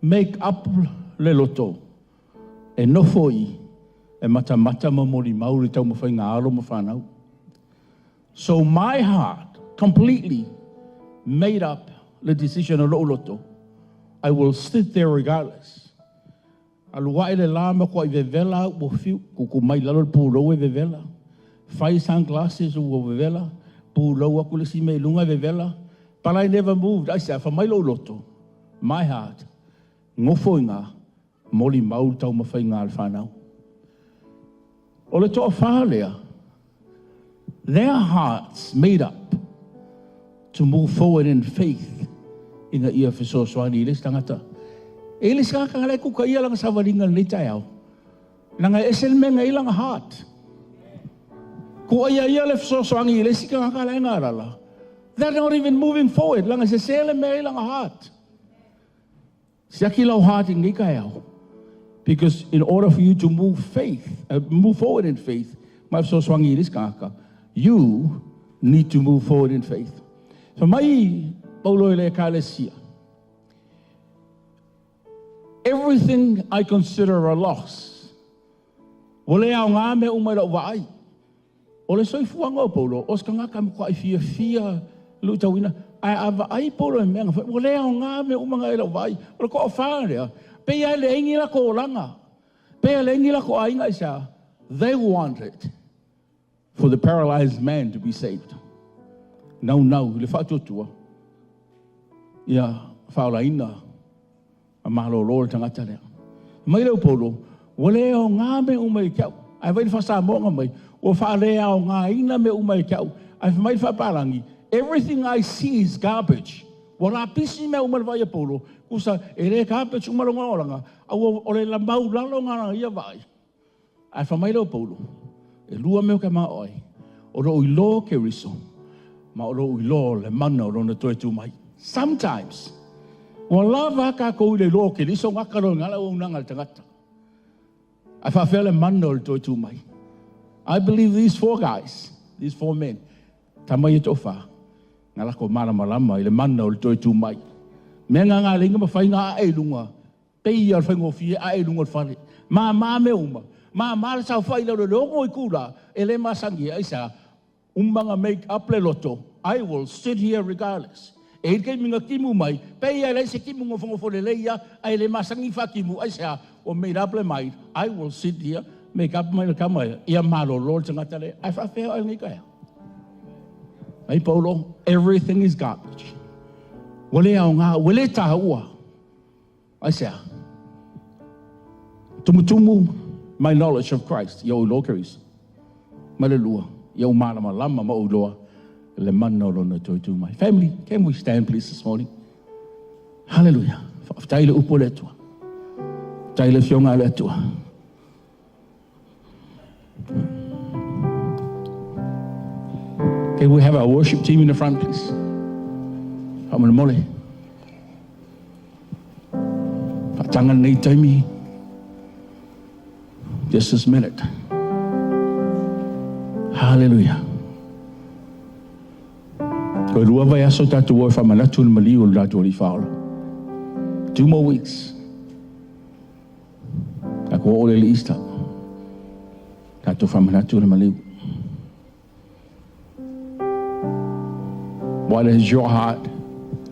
make up le loto, e nofo i, e matamata ma molimau le taumafaiga a alo ma fanau. So my heart completely made up le decision o lou loto, I will sit there regardless. Alu ae le la ma kuai vevela au ua fiu, tutu mai lalo le pulou e vevela, fai sunglasses ua vevela, pulou atu le isi mea i luga e vevela, but I never moved. Aisea, fai mai lou loto, my heart, nofo i ina, molimau le taumafaiga a le fanau. O le toafa lea, their hearts made up to move forward in faith ina ia fesoasoani i le isi tagata. E i le isi tagata na la e kukaia lana savaliga i lenei taeao, leaga e ese le mea na i ai lana heart. Kuaia ia le fesoasoani i le isi tagata la e galala, they're not even moving forward, leaga e sese le mea i lana heart. Siaki lau heart i lenei taeao, because in order for you to move faith, move forward in faith, ma e fesoasoani i le isi tagata, you Need to move forward in faith. Fai mai Paulo i le ekalesia. Everything I consider a loss. Ua le aoga mea uma i lou vaai. O le soifuaga o Paulo, o se tagata e matuai fiafia luitauina. Ae a vaai Paulo i mea na fai, ua le aoga mea uma na i lou vaai. O le toafa lea, pei lava e leai ni latou olaga. Pei lava e leai ni latou aiga aisea? They wanted for the paralyzed man to be saved. Naunau i le faatuatua ia faaolaina ma malolo le tagata lea. Mai le Paulo, ua le aoga mea uma ia te au. Ae vaai le faa-Samoa mai, ua faaleaogaina mea uma ia te au. Ae fai mai le faapalagi, everything I see is garbage. Ua lapisi mea uma i le vaai a Paulo, tusa e le garbage uma lona olaga, a ua o le maulalo lena ia vaai. Ae fai mai le Paulo, e lua mea ou te manao ai, o lou iloa o Keriso, ma o lou iloa o le mana o lona toe tu mai. Sometimes, ua lava a tatou i le iloa o Keriso gata loa i ina le auaunaga a le tagata. Ae faafefea le mana o le toe tu mai. I believe these four guys, these four men, tama ia toafa, na latou malamalama i le mana o le toe tu mai. Mea na na leai na mafai ona ae i luga, pei lava o le faigofie ae i luga o le fale. Mama mea uma, mama le saofai i lalo i le 6 itula, e le masani ai, aisea? Uma ona make up le loto, I will sit here regardless. E i ai le taimi na timu mai, pei lava e leai se timu nofonofo lelei lava, ae le masani faatimu, aisea? Ua made up le mind, I will sit here, make up mai le tama ia, ia malolo le tagata lea. Ae faafefea oe i lenei taeao? Mai Paulo, everything is garbage. Ua le aoga, ua le taua. Aisea? Tumutumu my knowledge of Christ, ia ou iloa Keriso. Ma le lua, ia ou malamalama ma ou iloa le mana o lona toe tu mai. Family, can we stand please this morning? Hallelujah. Faafetai i le upu a le Atua. Faafetai i le afioga a le Atua. Can we have our worship team in the front, please? Faamolemole. Faataga lenei taimi. Just this minute. Hallelujah. Toe 2 vaiaso tatou o e faamanatu le maliu o le tatou Alii Faaola. 2 more weeks. Tatou oo lea i le Easter. Tatou faamanatu le maliu. What has your heart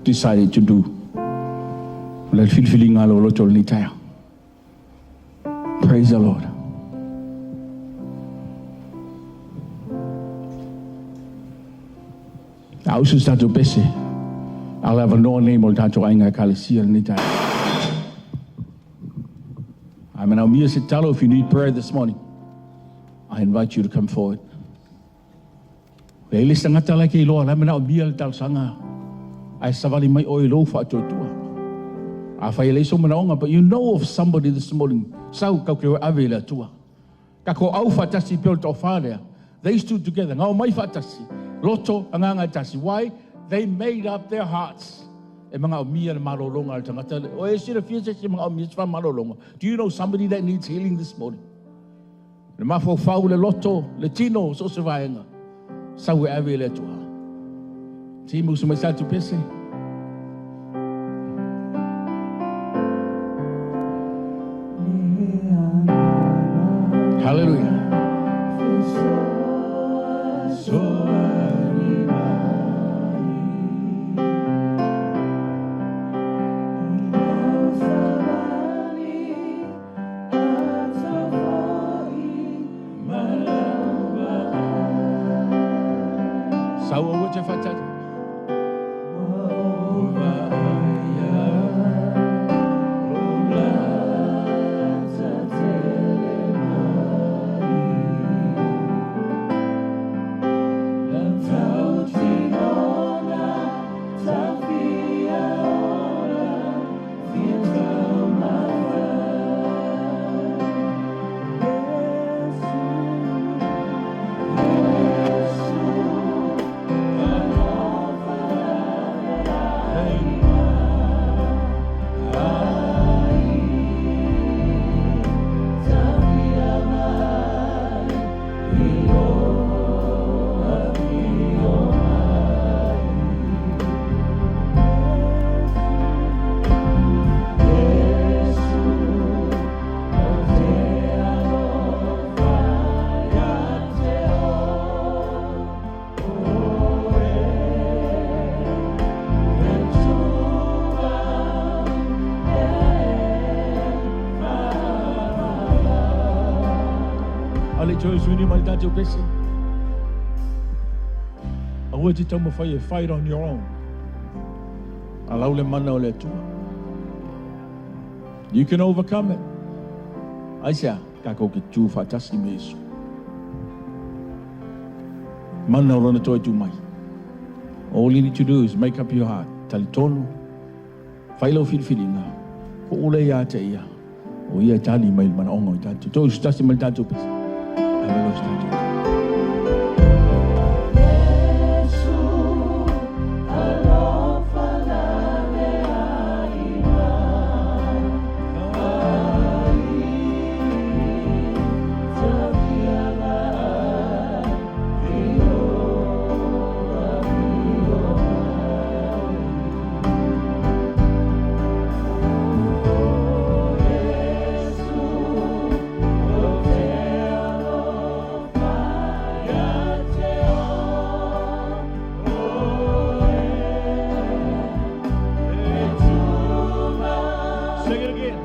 decided to do? O le filifiliga a lou loto i lenei taeao. Praise the Lord. A usu se tatou pese, a o le avanoa lenei mo le tatou aiga ekalesia lenei taeao. A manaomia se tatalo, if you need prayer this morning, I invite you to come forward. E i ai le isi tagata la e te iloa, la e manaomia le talosaga, ae savali mai oe i lou faatuatua. Afai e leai sou manaoga, but you know of somebody this morning, sau tatou te o e ave i le Atua. Tatou au faatasi pei o le toafa lea. They stood together, na omai faatasi, loto, agaga e tasi. Why? They made up their hearts. E manaomia le malologa a le tagata lea. O e silafia se isi e manaomia se faamalologa? Do you know somebody that needs healing this morning? Le mafaufau, le loto, le tino, so o se vaega. Sau e ave i le Atua. Timu usu mai sa tu pese. Hallelujah. Sau aua te whatari. le i toe usuina mai le tatou pese. Aua e te taumafai e fight on your own. Alau le mana o le Atua. You can overcome it. Aisea, takou ke tu faatasi me Iesu. Mana o lona toe tu mai. All you need to do is make up your heart. Talitonu, fai lau filifiliga, puu lea ia te ia, o ia e tali mai le manaoga o i tatou. Toe usitasi mai le tatou pese. Ave loa se tatou. Sing it again.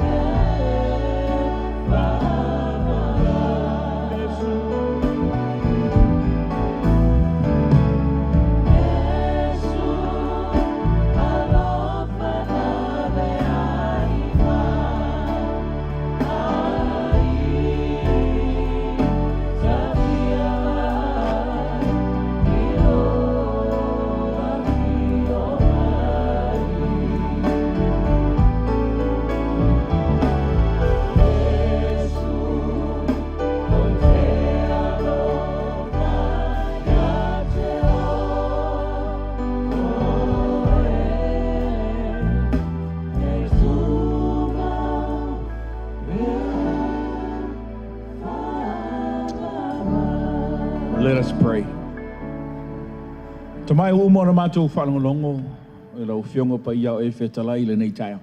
Let us pray. Tamai ua uma ona matou faalogologo i lau Afioga Paia o e fetalai i lenei taeao.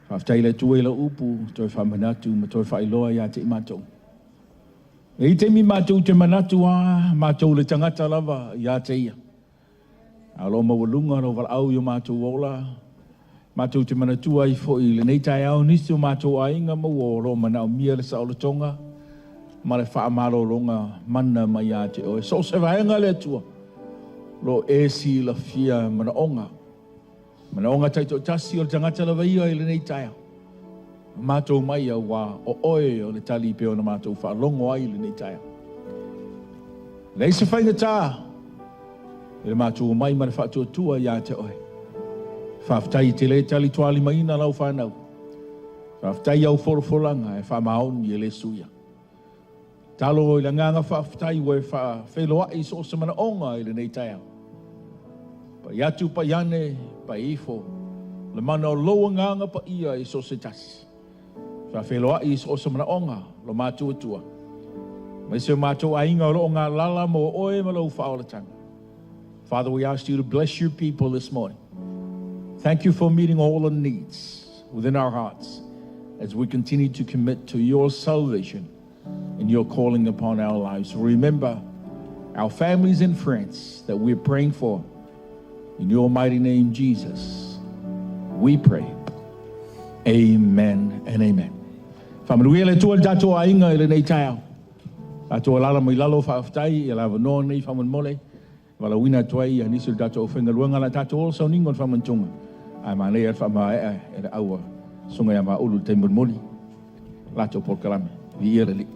Faafetai i le Atua i lau upu toe faamanatu ma toe faailoa ia te i matou. E i ai taimi matou te manatu a matou le tagata lava ia te ia. A o lo o maualuga lou valaau i o matou ola, matou te manatua ai foi i lenei taeao nisi o matou aiga ma uo o lo o manaomia le saolotoga ma le faamalologa mana mai ia te oe. So o se vaega le Atua, lo o e silafia manaoga. Manaoga taitoatasi o le tagata lava ia i lenei taeao. Matou mai auā o oe o le tali pei ona matou faalogo ai i lenei taeao. Leai se faigata i le matou omai ma le faatuatua ia te oe. Faafetai i te le talitualimaina lau fanau. Faafetai i au folafolaga e faamaoni e le suia. Talo i le agaga faafetai ua e faafeiloai i so o se manaoga i lenei taeao. Pai atu, pai ane, pai ifo, le mana o lou agaga paia i so o se tasi. Faafeiloai i so o se manaoga lo matou Atua. Aemaise o matou aiga o lo o galala mo oe ma lou faaolataga. Father, we ask you to bless your people this morning. Thank you for meeting all the needs within our hearts as we continue to commit to your salvation and your calling upon our lives. Remember our families and friends that we're praying for. In your mighty name, Jesus, we pray. Amen and amen. Faamanuia le Atua i le tatou aiga i lenei taeao. Tatou alala mai lalo faafetai i le avanoa nei faamolemole. Valaauina atu ai ia nisi o le tatou aufaigaluega la tatou ola sauniga o le faamanatuga. Ae manaia le faamaea e le aua susuga ia Maulu i le taimi mulimuli latou polokalame. Viia le Alii.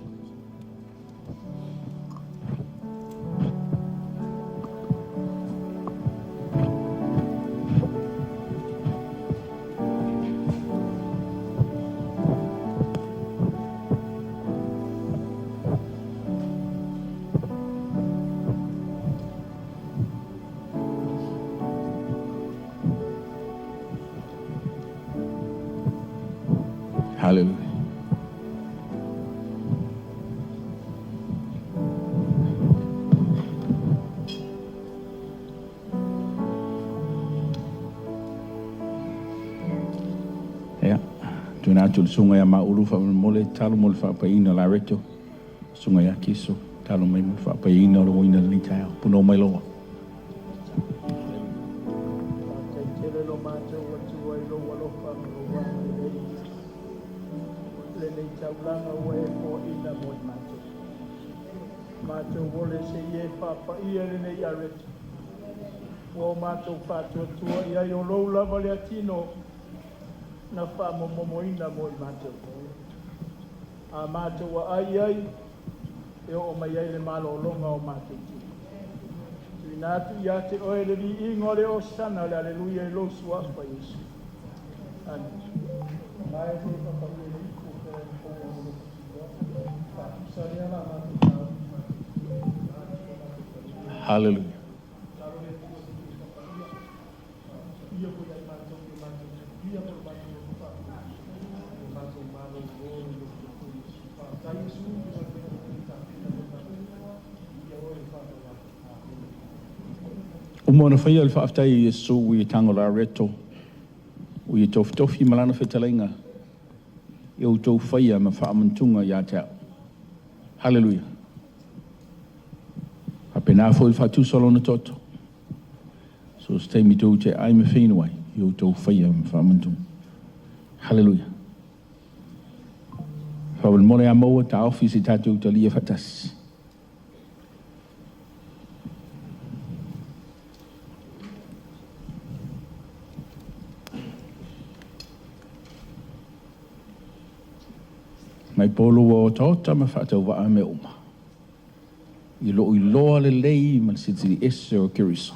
Hallelujah. Ia, tuuina atu i le susuga ia Maulu faamolemole, talo mo le faapaiina o Lareto. Susuga ia Kiso, talo mai mo le faapaiina o le uaina i lenei taeao. Punou mai loa. Faafetai tele lo matou Atua i lou alofa ma lou agalelei i lenei taulaga ua e foaina mo i matou. Mātou ole se ie whaapaia le nei areto. Ua o mātou whaatuatua i ai o lou lava le atino na whaamomomoina mo i mātou. A mātou a ai ai, e o mai ai le malolonga o mātou tino. Tuina atu ia te oe le li ingo le o sana le aleluia i lo suafa Iesu. Amen. Mai te whapaia le iku o pere o o lo kutia. Whaatusa lea la mātou tāu. Hallelujah. O mona whaia le whaaftai i Yesu i tango la reto. O i tofi malana whetalainga. I o tau whaia ma whaamantunga ia te au. Hallelujah. A pena fo i whaatusa lona toto. So se taimi tau te ai me whenua i o tau whaia ma whaamantunga. Hallelujah. Whawal mone a maua ta ofisi tātou talia whatasi. Mai polo o tōta ma whaatau waa me uma. I lo i loa le lei ma le sitiri ese o Keriso.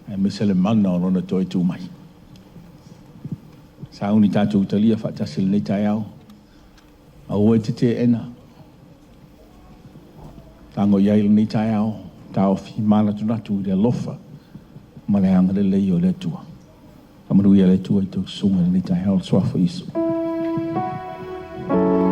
Ai me se le mana o lona toi tū mai. Sa uni tātou talia whaatasi le nei tai au. A ua te te ena. Tango iai le nei tai au. Tā ofi mana tunatu i le alofa. Ma le anga le lei o le atua. Kamanu ia le atua i tau sunga le nei tai au. Suafa Isu. Jesus.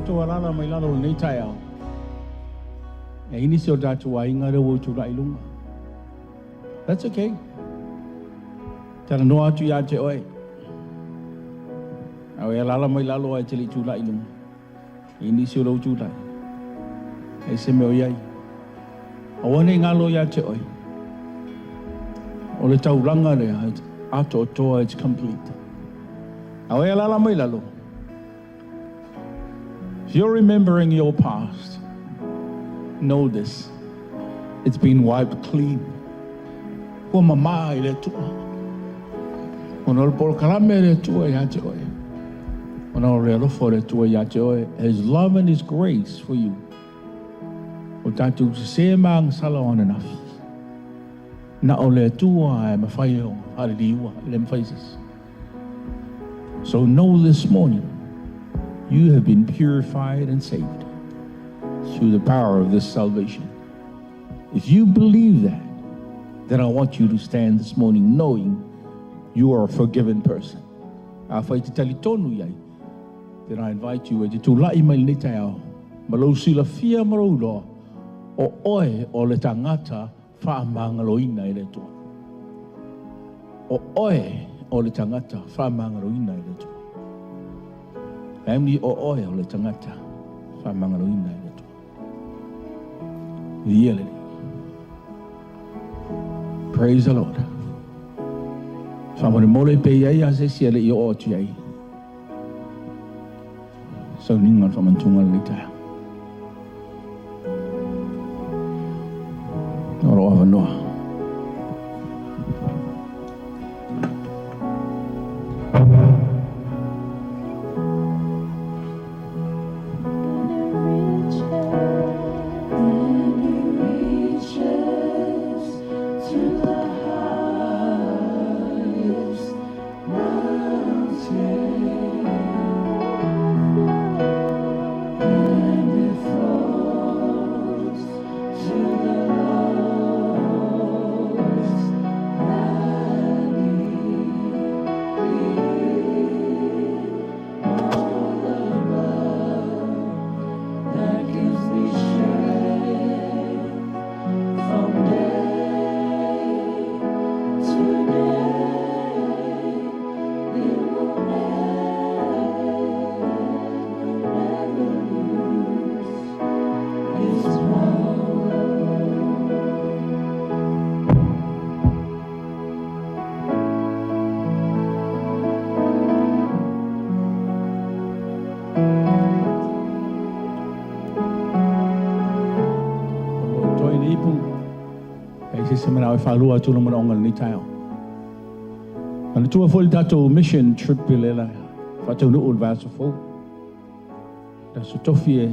tatou alaala mai lalo i lenei taeao, e i ai nisi o tatou aiga lea ua ou tulai i luga. That's okay. Talanoa atu ia te oe. A o e alaala mai lalo ae te le i tulai i luga. E i ai nisi o lou tulai. E se mea o i ai. Aua ne i galo ia te oe. O le taulaga lea, atoatoa, it's complete. A o e alaala mai lalo, if you're remembering your past, know this, it's been wiped clean. Ua mamā i le Atua. Ona o le polokalame a le Atua ia te oe. Ona o le alofa o le Atua ia te oe. His love and His grace for you. O tatou sesē ma agasala o ananafi. Na o le Atua e mafai ona faaliliua, e le mafai e se isi. So know this morning, you have been purified and saved through the power of this salvation. If you believe that, then I want you to stand this morning knowing you are a forgiven person. Afai e te talitonu i ai, then I invite you e te tulai mai lenei taeao ma lou silafia ma lou iloa o oe o le tagata faamagaloina e le Atua. O oe o le tagata faamagaloina e le Atua. Family, o oe o le tagata faamagaloina e le Atua. Viia le Alii. Praise the Lord. Faamolemole pe i ai lava se isi e le i oo atu i ai sauniga o le faamanatuga o lenei taeao. O lou avanoa. O lo o totoe le ipu, e i se isi manao e faalua atu lona manaoga i lenei taeao. Manatua foi le tatou mission trip i le faataunuu i le vaiaso fou. Le aso tofi e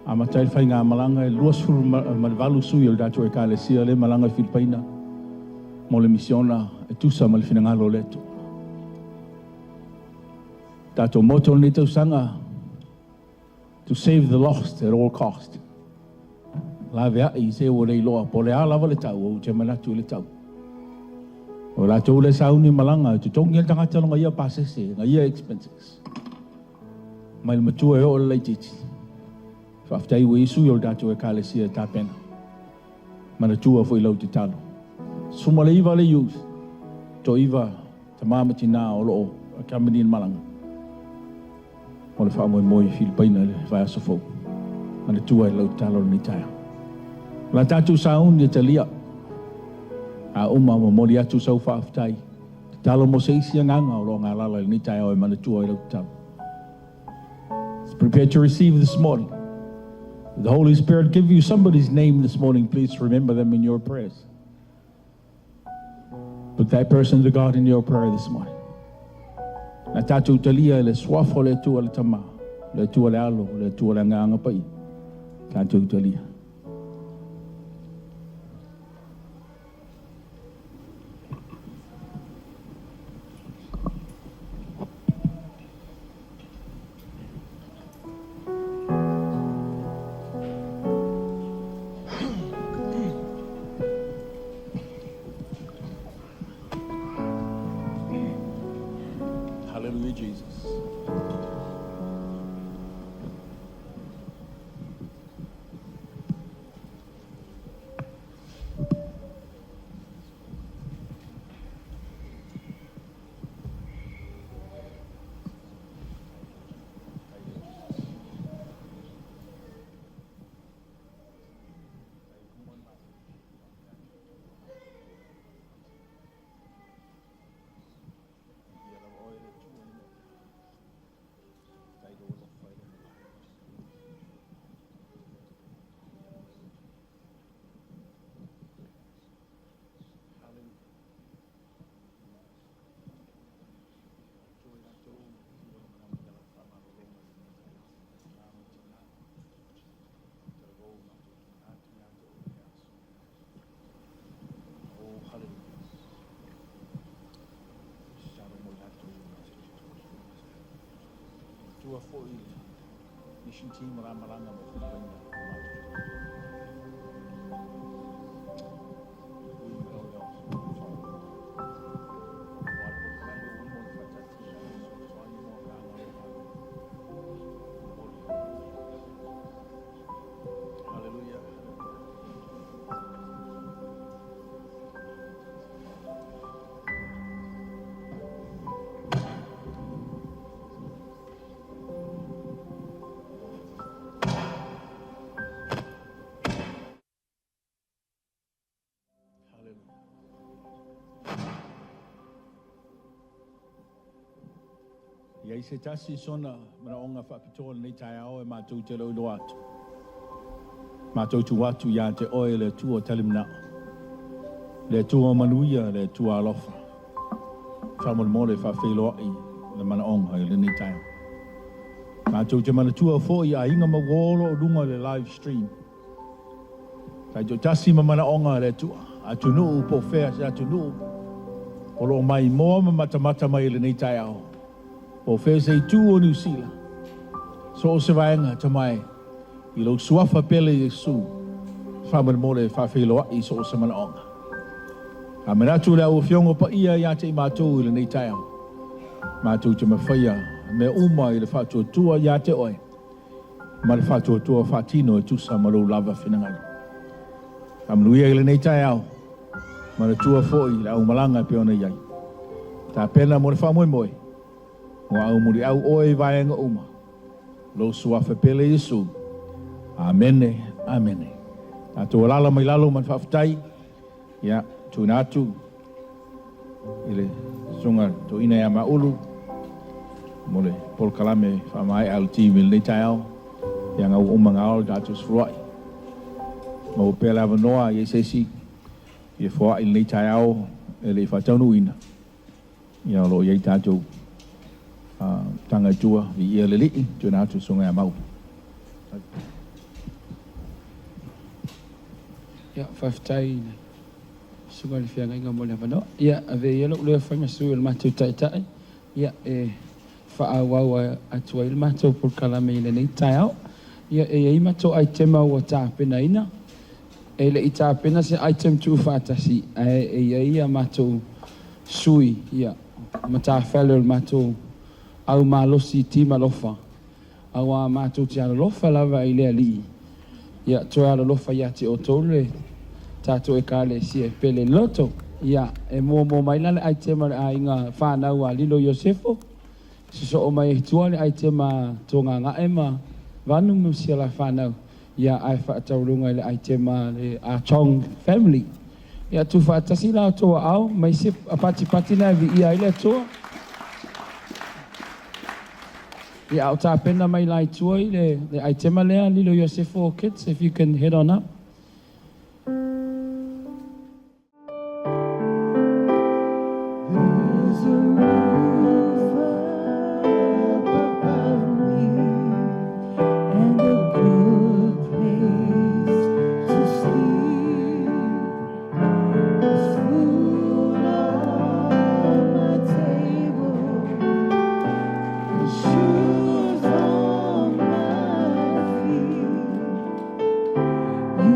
amata ai le faigamalaga e 28 sui o le tatou Ekalesia lea e malaga i Filipaina mo le misiona e tusa ma le finagalo o le Atua. Tatou motto o lenei tausaga, To save the lost at all cost. Laveai i se ua le iloa po o le a lava le tau, ou te manatu i le tau. O latou lea sauni malaga, e totogi ai le tagata lona ia pasese, na ia expenses. Mai le matua e oo i le laitiiti. Faafetai ua i ai sui o le tatou Ekalesia e tapena. Manatua foi lau tatalo. 19 le youth, toaiva tama ma tina o lo o accompany le malaga. Mo le faamoemoe i Filipaina i le vaiaso fou. Manatua i lau tatalo i lenei taeao. O la tatou sauni e talia. A uma momoli atu sau faafetai. Tatalo mo se isi agaga o lo o galala i lenei taeao e manatua i lau tatalo. Let's prepare to receive this morning. If the Holy Spirit give you somebody's name this morning, please remember them in your prayers. Put that person to God in your prayer this morning. Na tatou talia i le suafa o le Atua le Tama, le Atua le Alo, le Atua le Agaga Paia. Tatou talia. Hallelujah, Jesus. foi i le mission team o le a malaga mo Filipaina Hallelujah. Ia i se tasi sona manaoga faapitoa lenei taeao e matou te iloilo atu. Matou tu atu ia te oe le Atua talimanao. Le Atua manuia, le Atua alofa. Faamolemole faafeiloai le manaoga i lenei taeao. Matou te manatua foi aiga ma uo o lo o luga o le live stream. Taitoatasi ma manaoga le Atua. Atunuu po o fea se atunuu o lo o maimoa ma matamata mai i lenei taeao. Po o fea se itu o Niu Sila, so o se vaega tamae i lou suafa pele Iesu, faamolemole faafeiloai so o se manaoga. A manatu le au afioga paia ia te i matou i lenei taeao. Matou te mafaia mea uma i le faatuatua ia te oe, ma le faatuatua faatino e tusa ma lou lava finagalo. Faamanuia i lenei taeao, manatua foi le aumalaga e pei ona i ai. Tapena mo le faamoemoe, ua au muliau oe i vaega uma. Lou suafa pele Iesu. Amene, amene. Tatou alala mai lalo ma le faafetai. Ia, tuuina atu i le susuga toeaina ia Maulu mo le polokalame faamaea a le team i lenei taeao. Ia ga ua uma gao le tatou sefuluai. Maua pea le avanoa i se isi ia foai lenei taeao e le i faataunuuina. Ia o lo o i ai tatou taga i tua, viia le Alii, tuuina atu i le susuga ia Maulu. Ia, faafetai i le susuga i le feagaiga mo le avanoa. Ia, ave ia lou leo e fai ma sui o le matou taitai, ia, e faaauau atu ai le matou polokalame i lenei taeao. Ia, e i ai matou aitema ua tapenaina. E le i tapena se item tuufaatasi, ae e i ai ia matou sui, ia, matafale o le matou au malosi team alofa, auā matou te alolofa lava i le Alii, ia toe alolofa ia te outou le tatou Ekalesia e pele loto. Ia, e muamua mai la le aitema a le aiga fanau a Lilo Iosefo, sosoo mai ai tua le aitema a Togagae ma Vanu ma si a la fanau, ia ae faataualuga i le aitema a le Ah Chong family. Ia tuufaatasi la outou aao mai se patipati na e viia ai le Atua. Ia, a o tapena mai la i tua i le aitema lea, Lilo Iosefo Kids, if you can head on up. There's a roof up above me and a good place to sleep. There's food on my table and shoes on my feet. You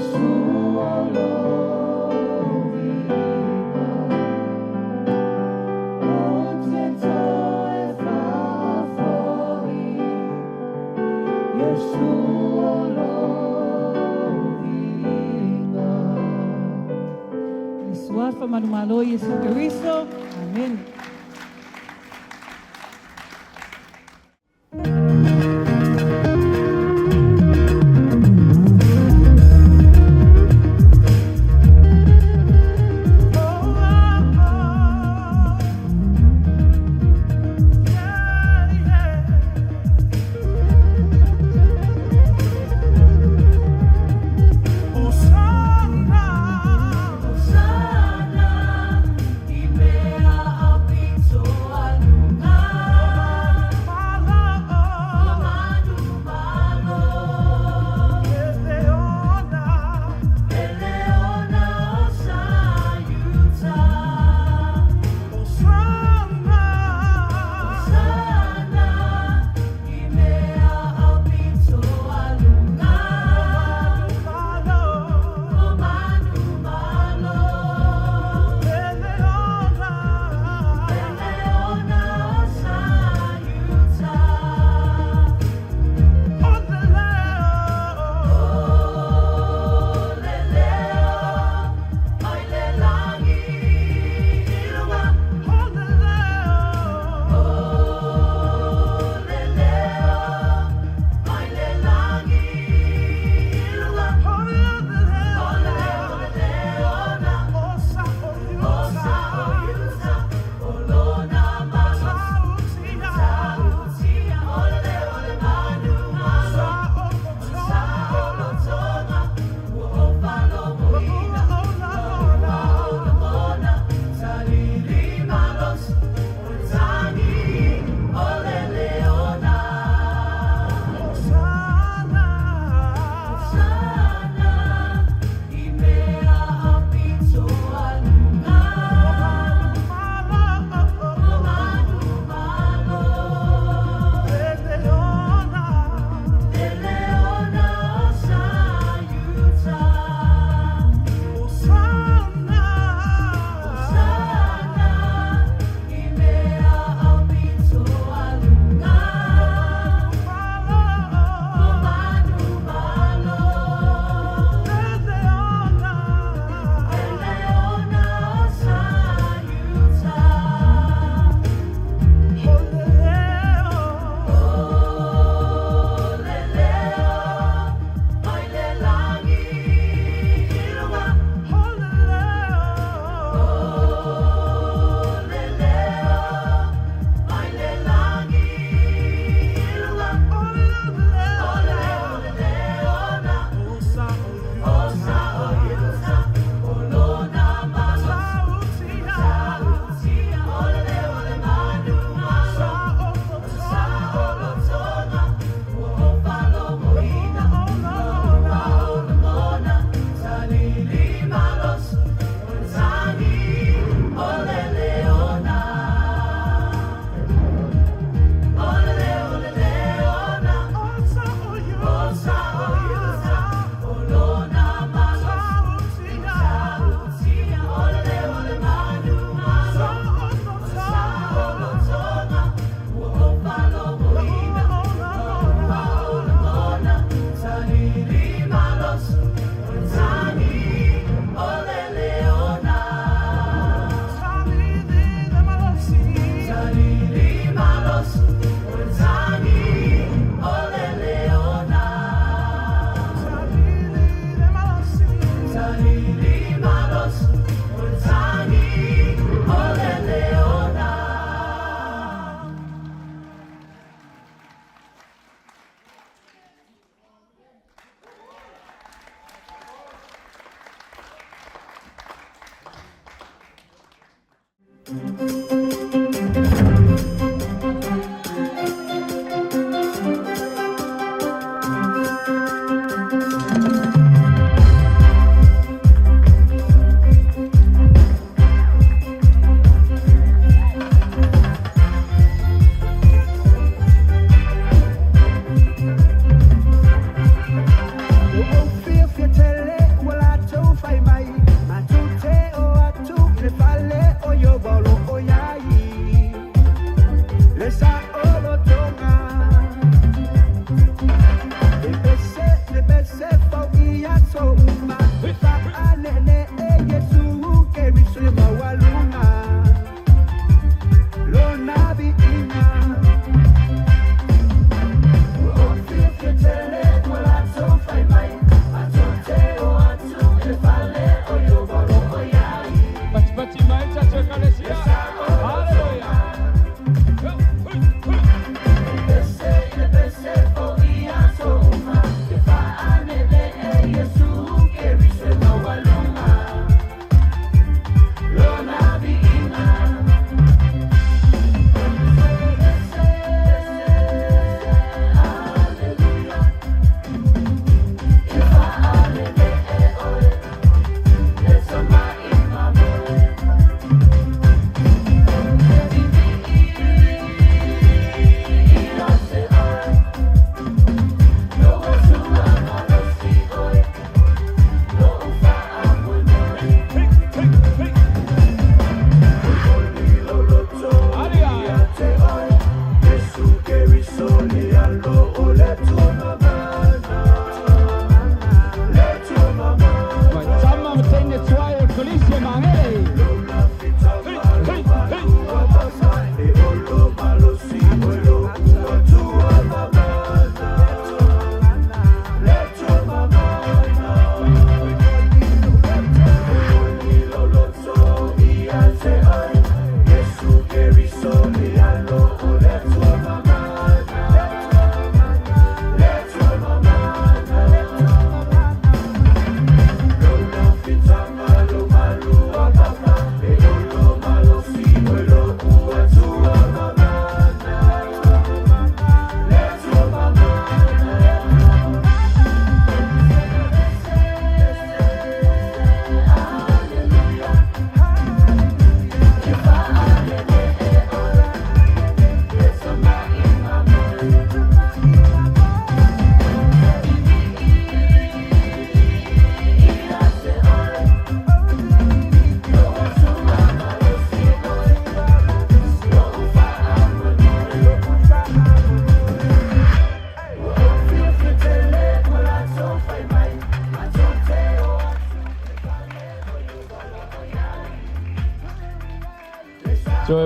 Yeshua loviga. O te toe whawhoi, Yeshua loviga. Suafa manumalo Yesu Kristo. Amen. Hosanna, i mea a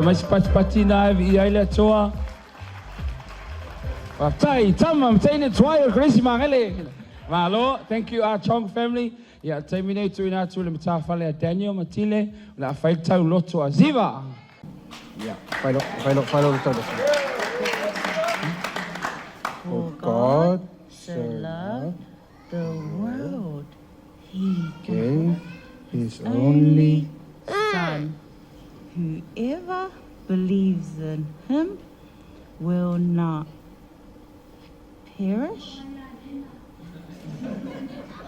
mai se patipati na e viia ai le Atua. Faafetai, tama ma teine tuai o le Kolisi Magele. Malo, thank you our Chong family. Ia, taimi nei tuuina atu i le matafale a Daniel ma Tile, o le a fai le tauloto a Ziva. Ia, fai lo, fai lo, fai lo le tauloto. For God so loved the world, he gave his only Son. Whoever believes in him will not perish,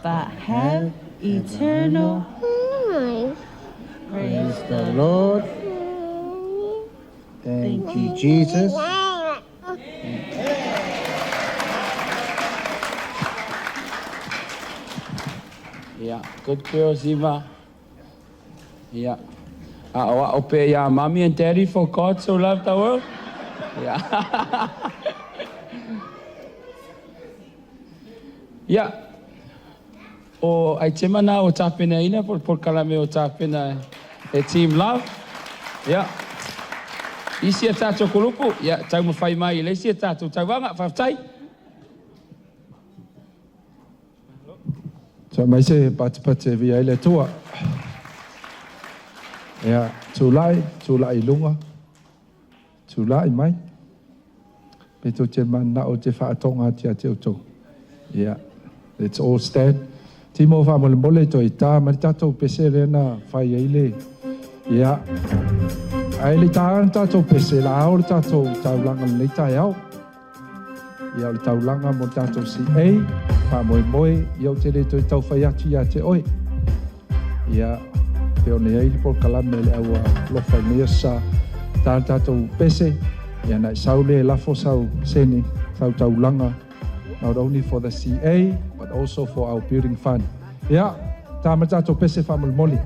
but have eternal life. Praise the Lord. Thank you, Jesus. Yeah, good girl, Ziva. Yeah. A'oa'o pea iā Mommy and Daddy for God so loved the world. Yeah. Yeah. O aitema na o tapenaina po o le polokalame o tapena e Team Love. Yeah. Isi a tātou kulupu, yeah, taumafai mai i le isi a tātou tauvaga. Faafetai. Tua mai se patipati e via ai le Atua. Ia, tulai, tulai i luga, tulai mai. Pe tou te mananao te faatoga atu ia te outou. Ia, let's all stand. Timo faamolemole toe ta mai le tatou pese lea na fai ai le, ia, ae le i taina le tatou pese, la ao le tatou taulaga i lenei taeao. Ia o le taulaga mo le tatou CA, faamoemoe, ia ou te le toe tau fai atu ia te oe. Ia, pei ona i ai le polokalame a le au alofa i lenei aso sa ta le tatou pese, ia na e sau lea e lafo sau sene, sau taulaga, not only for the CA, but also for our building fund. Ia, ta ma le tatou pese faamolemole.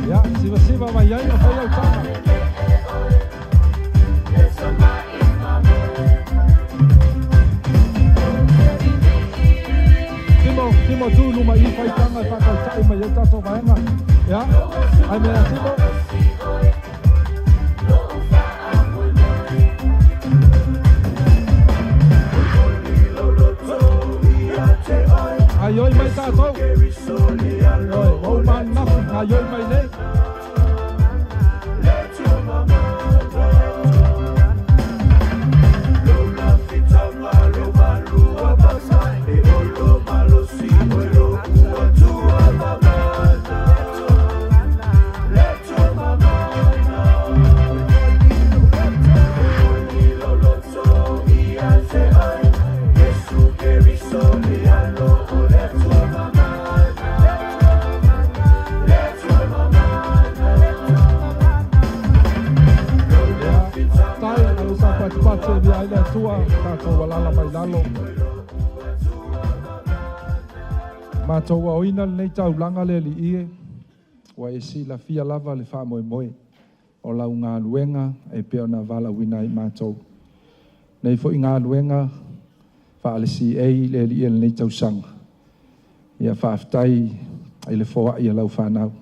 Ia, sivasiva mai ai ma fai au tama. Timo, Timo tu luma i fai tanga e whakautai mai ai tatou vaega. Ia, ai mea Timo. Gaioi mai tātou. Oi, ua uma ananafi, gaioi mai nei. Ia, tai, alo sa patipati e via ai le Atua, tatou alala mai lalo. Matou aoina lenei taulaga le Alii e, ua e silafia lava le faamoemoe o lau galuega e pei ona valaauina ai matou. Nei foi galuega faale CA i le Alii e lenei tausaga. Ia faafetai i le foai a lau fanau.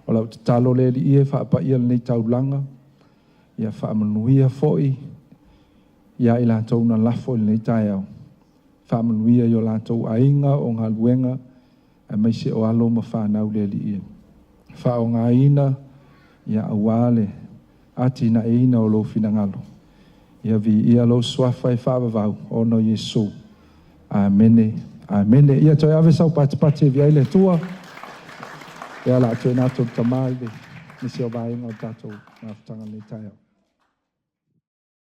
O lau tatalo le Alii e faapaia lenei taulaga, ia faamanuia foi ia i latou na lafo i lenei taeao. Faamanuia i o latou aiga o galuega aemaise o alo ma fanau le Alii e faaaogaina ia aua le atinaeina o lou finagalo. Ia viia lou suafa e faavavau ona o Iesu. Amene. Amene. Ia toe ave sau patipati e viai le Atua. Ia la toe na tou tamā i le nisi o vaega o tatou mafutaga i lenei taeao.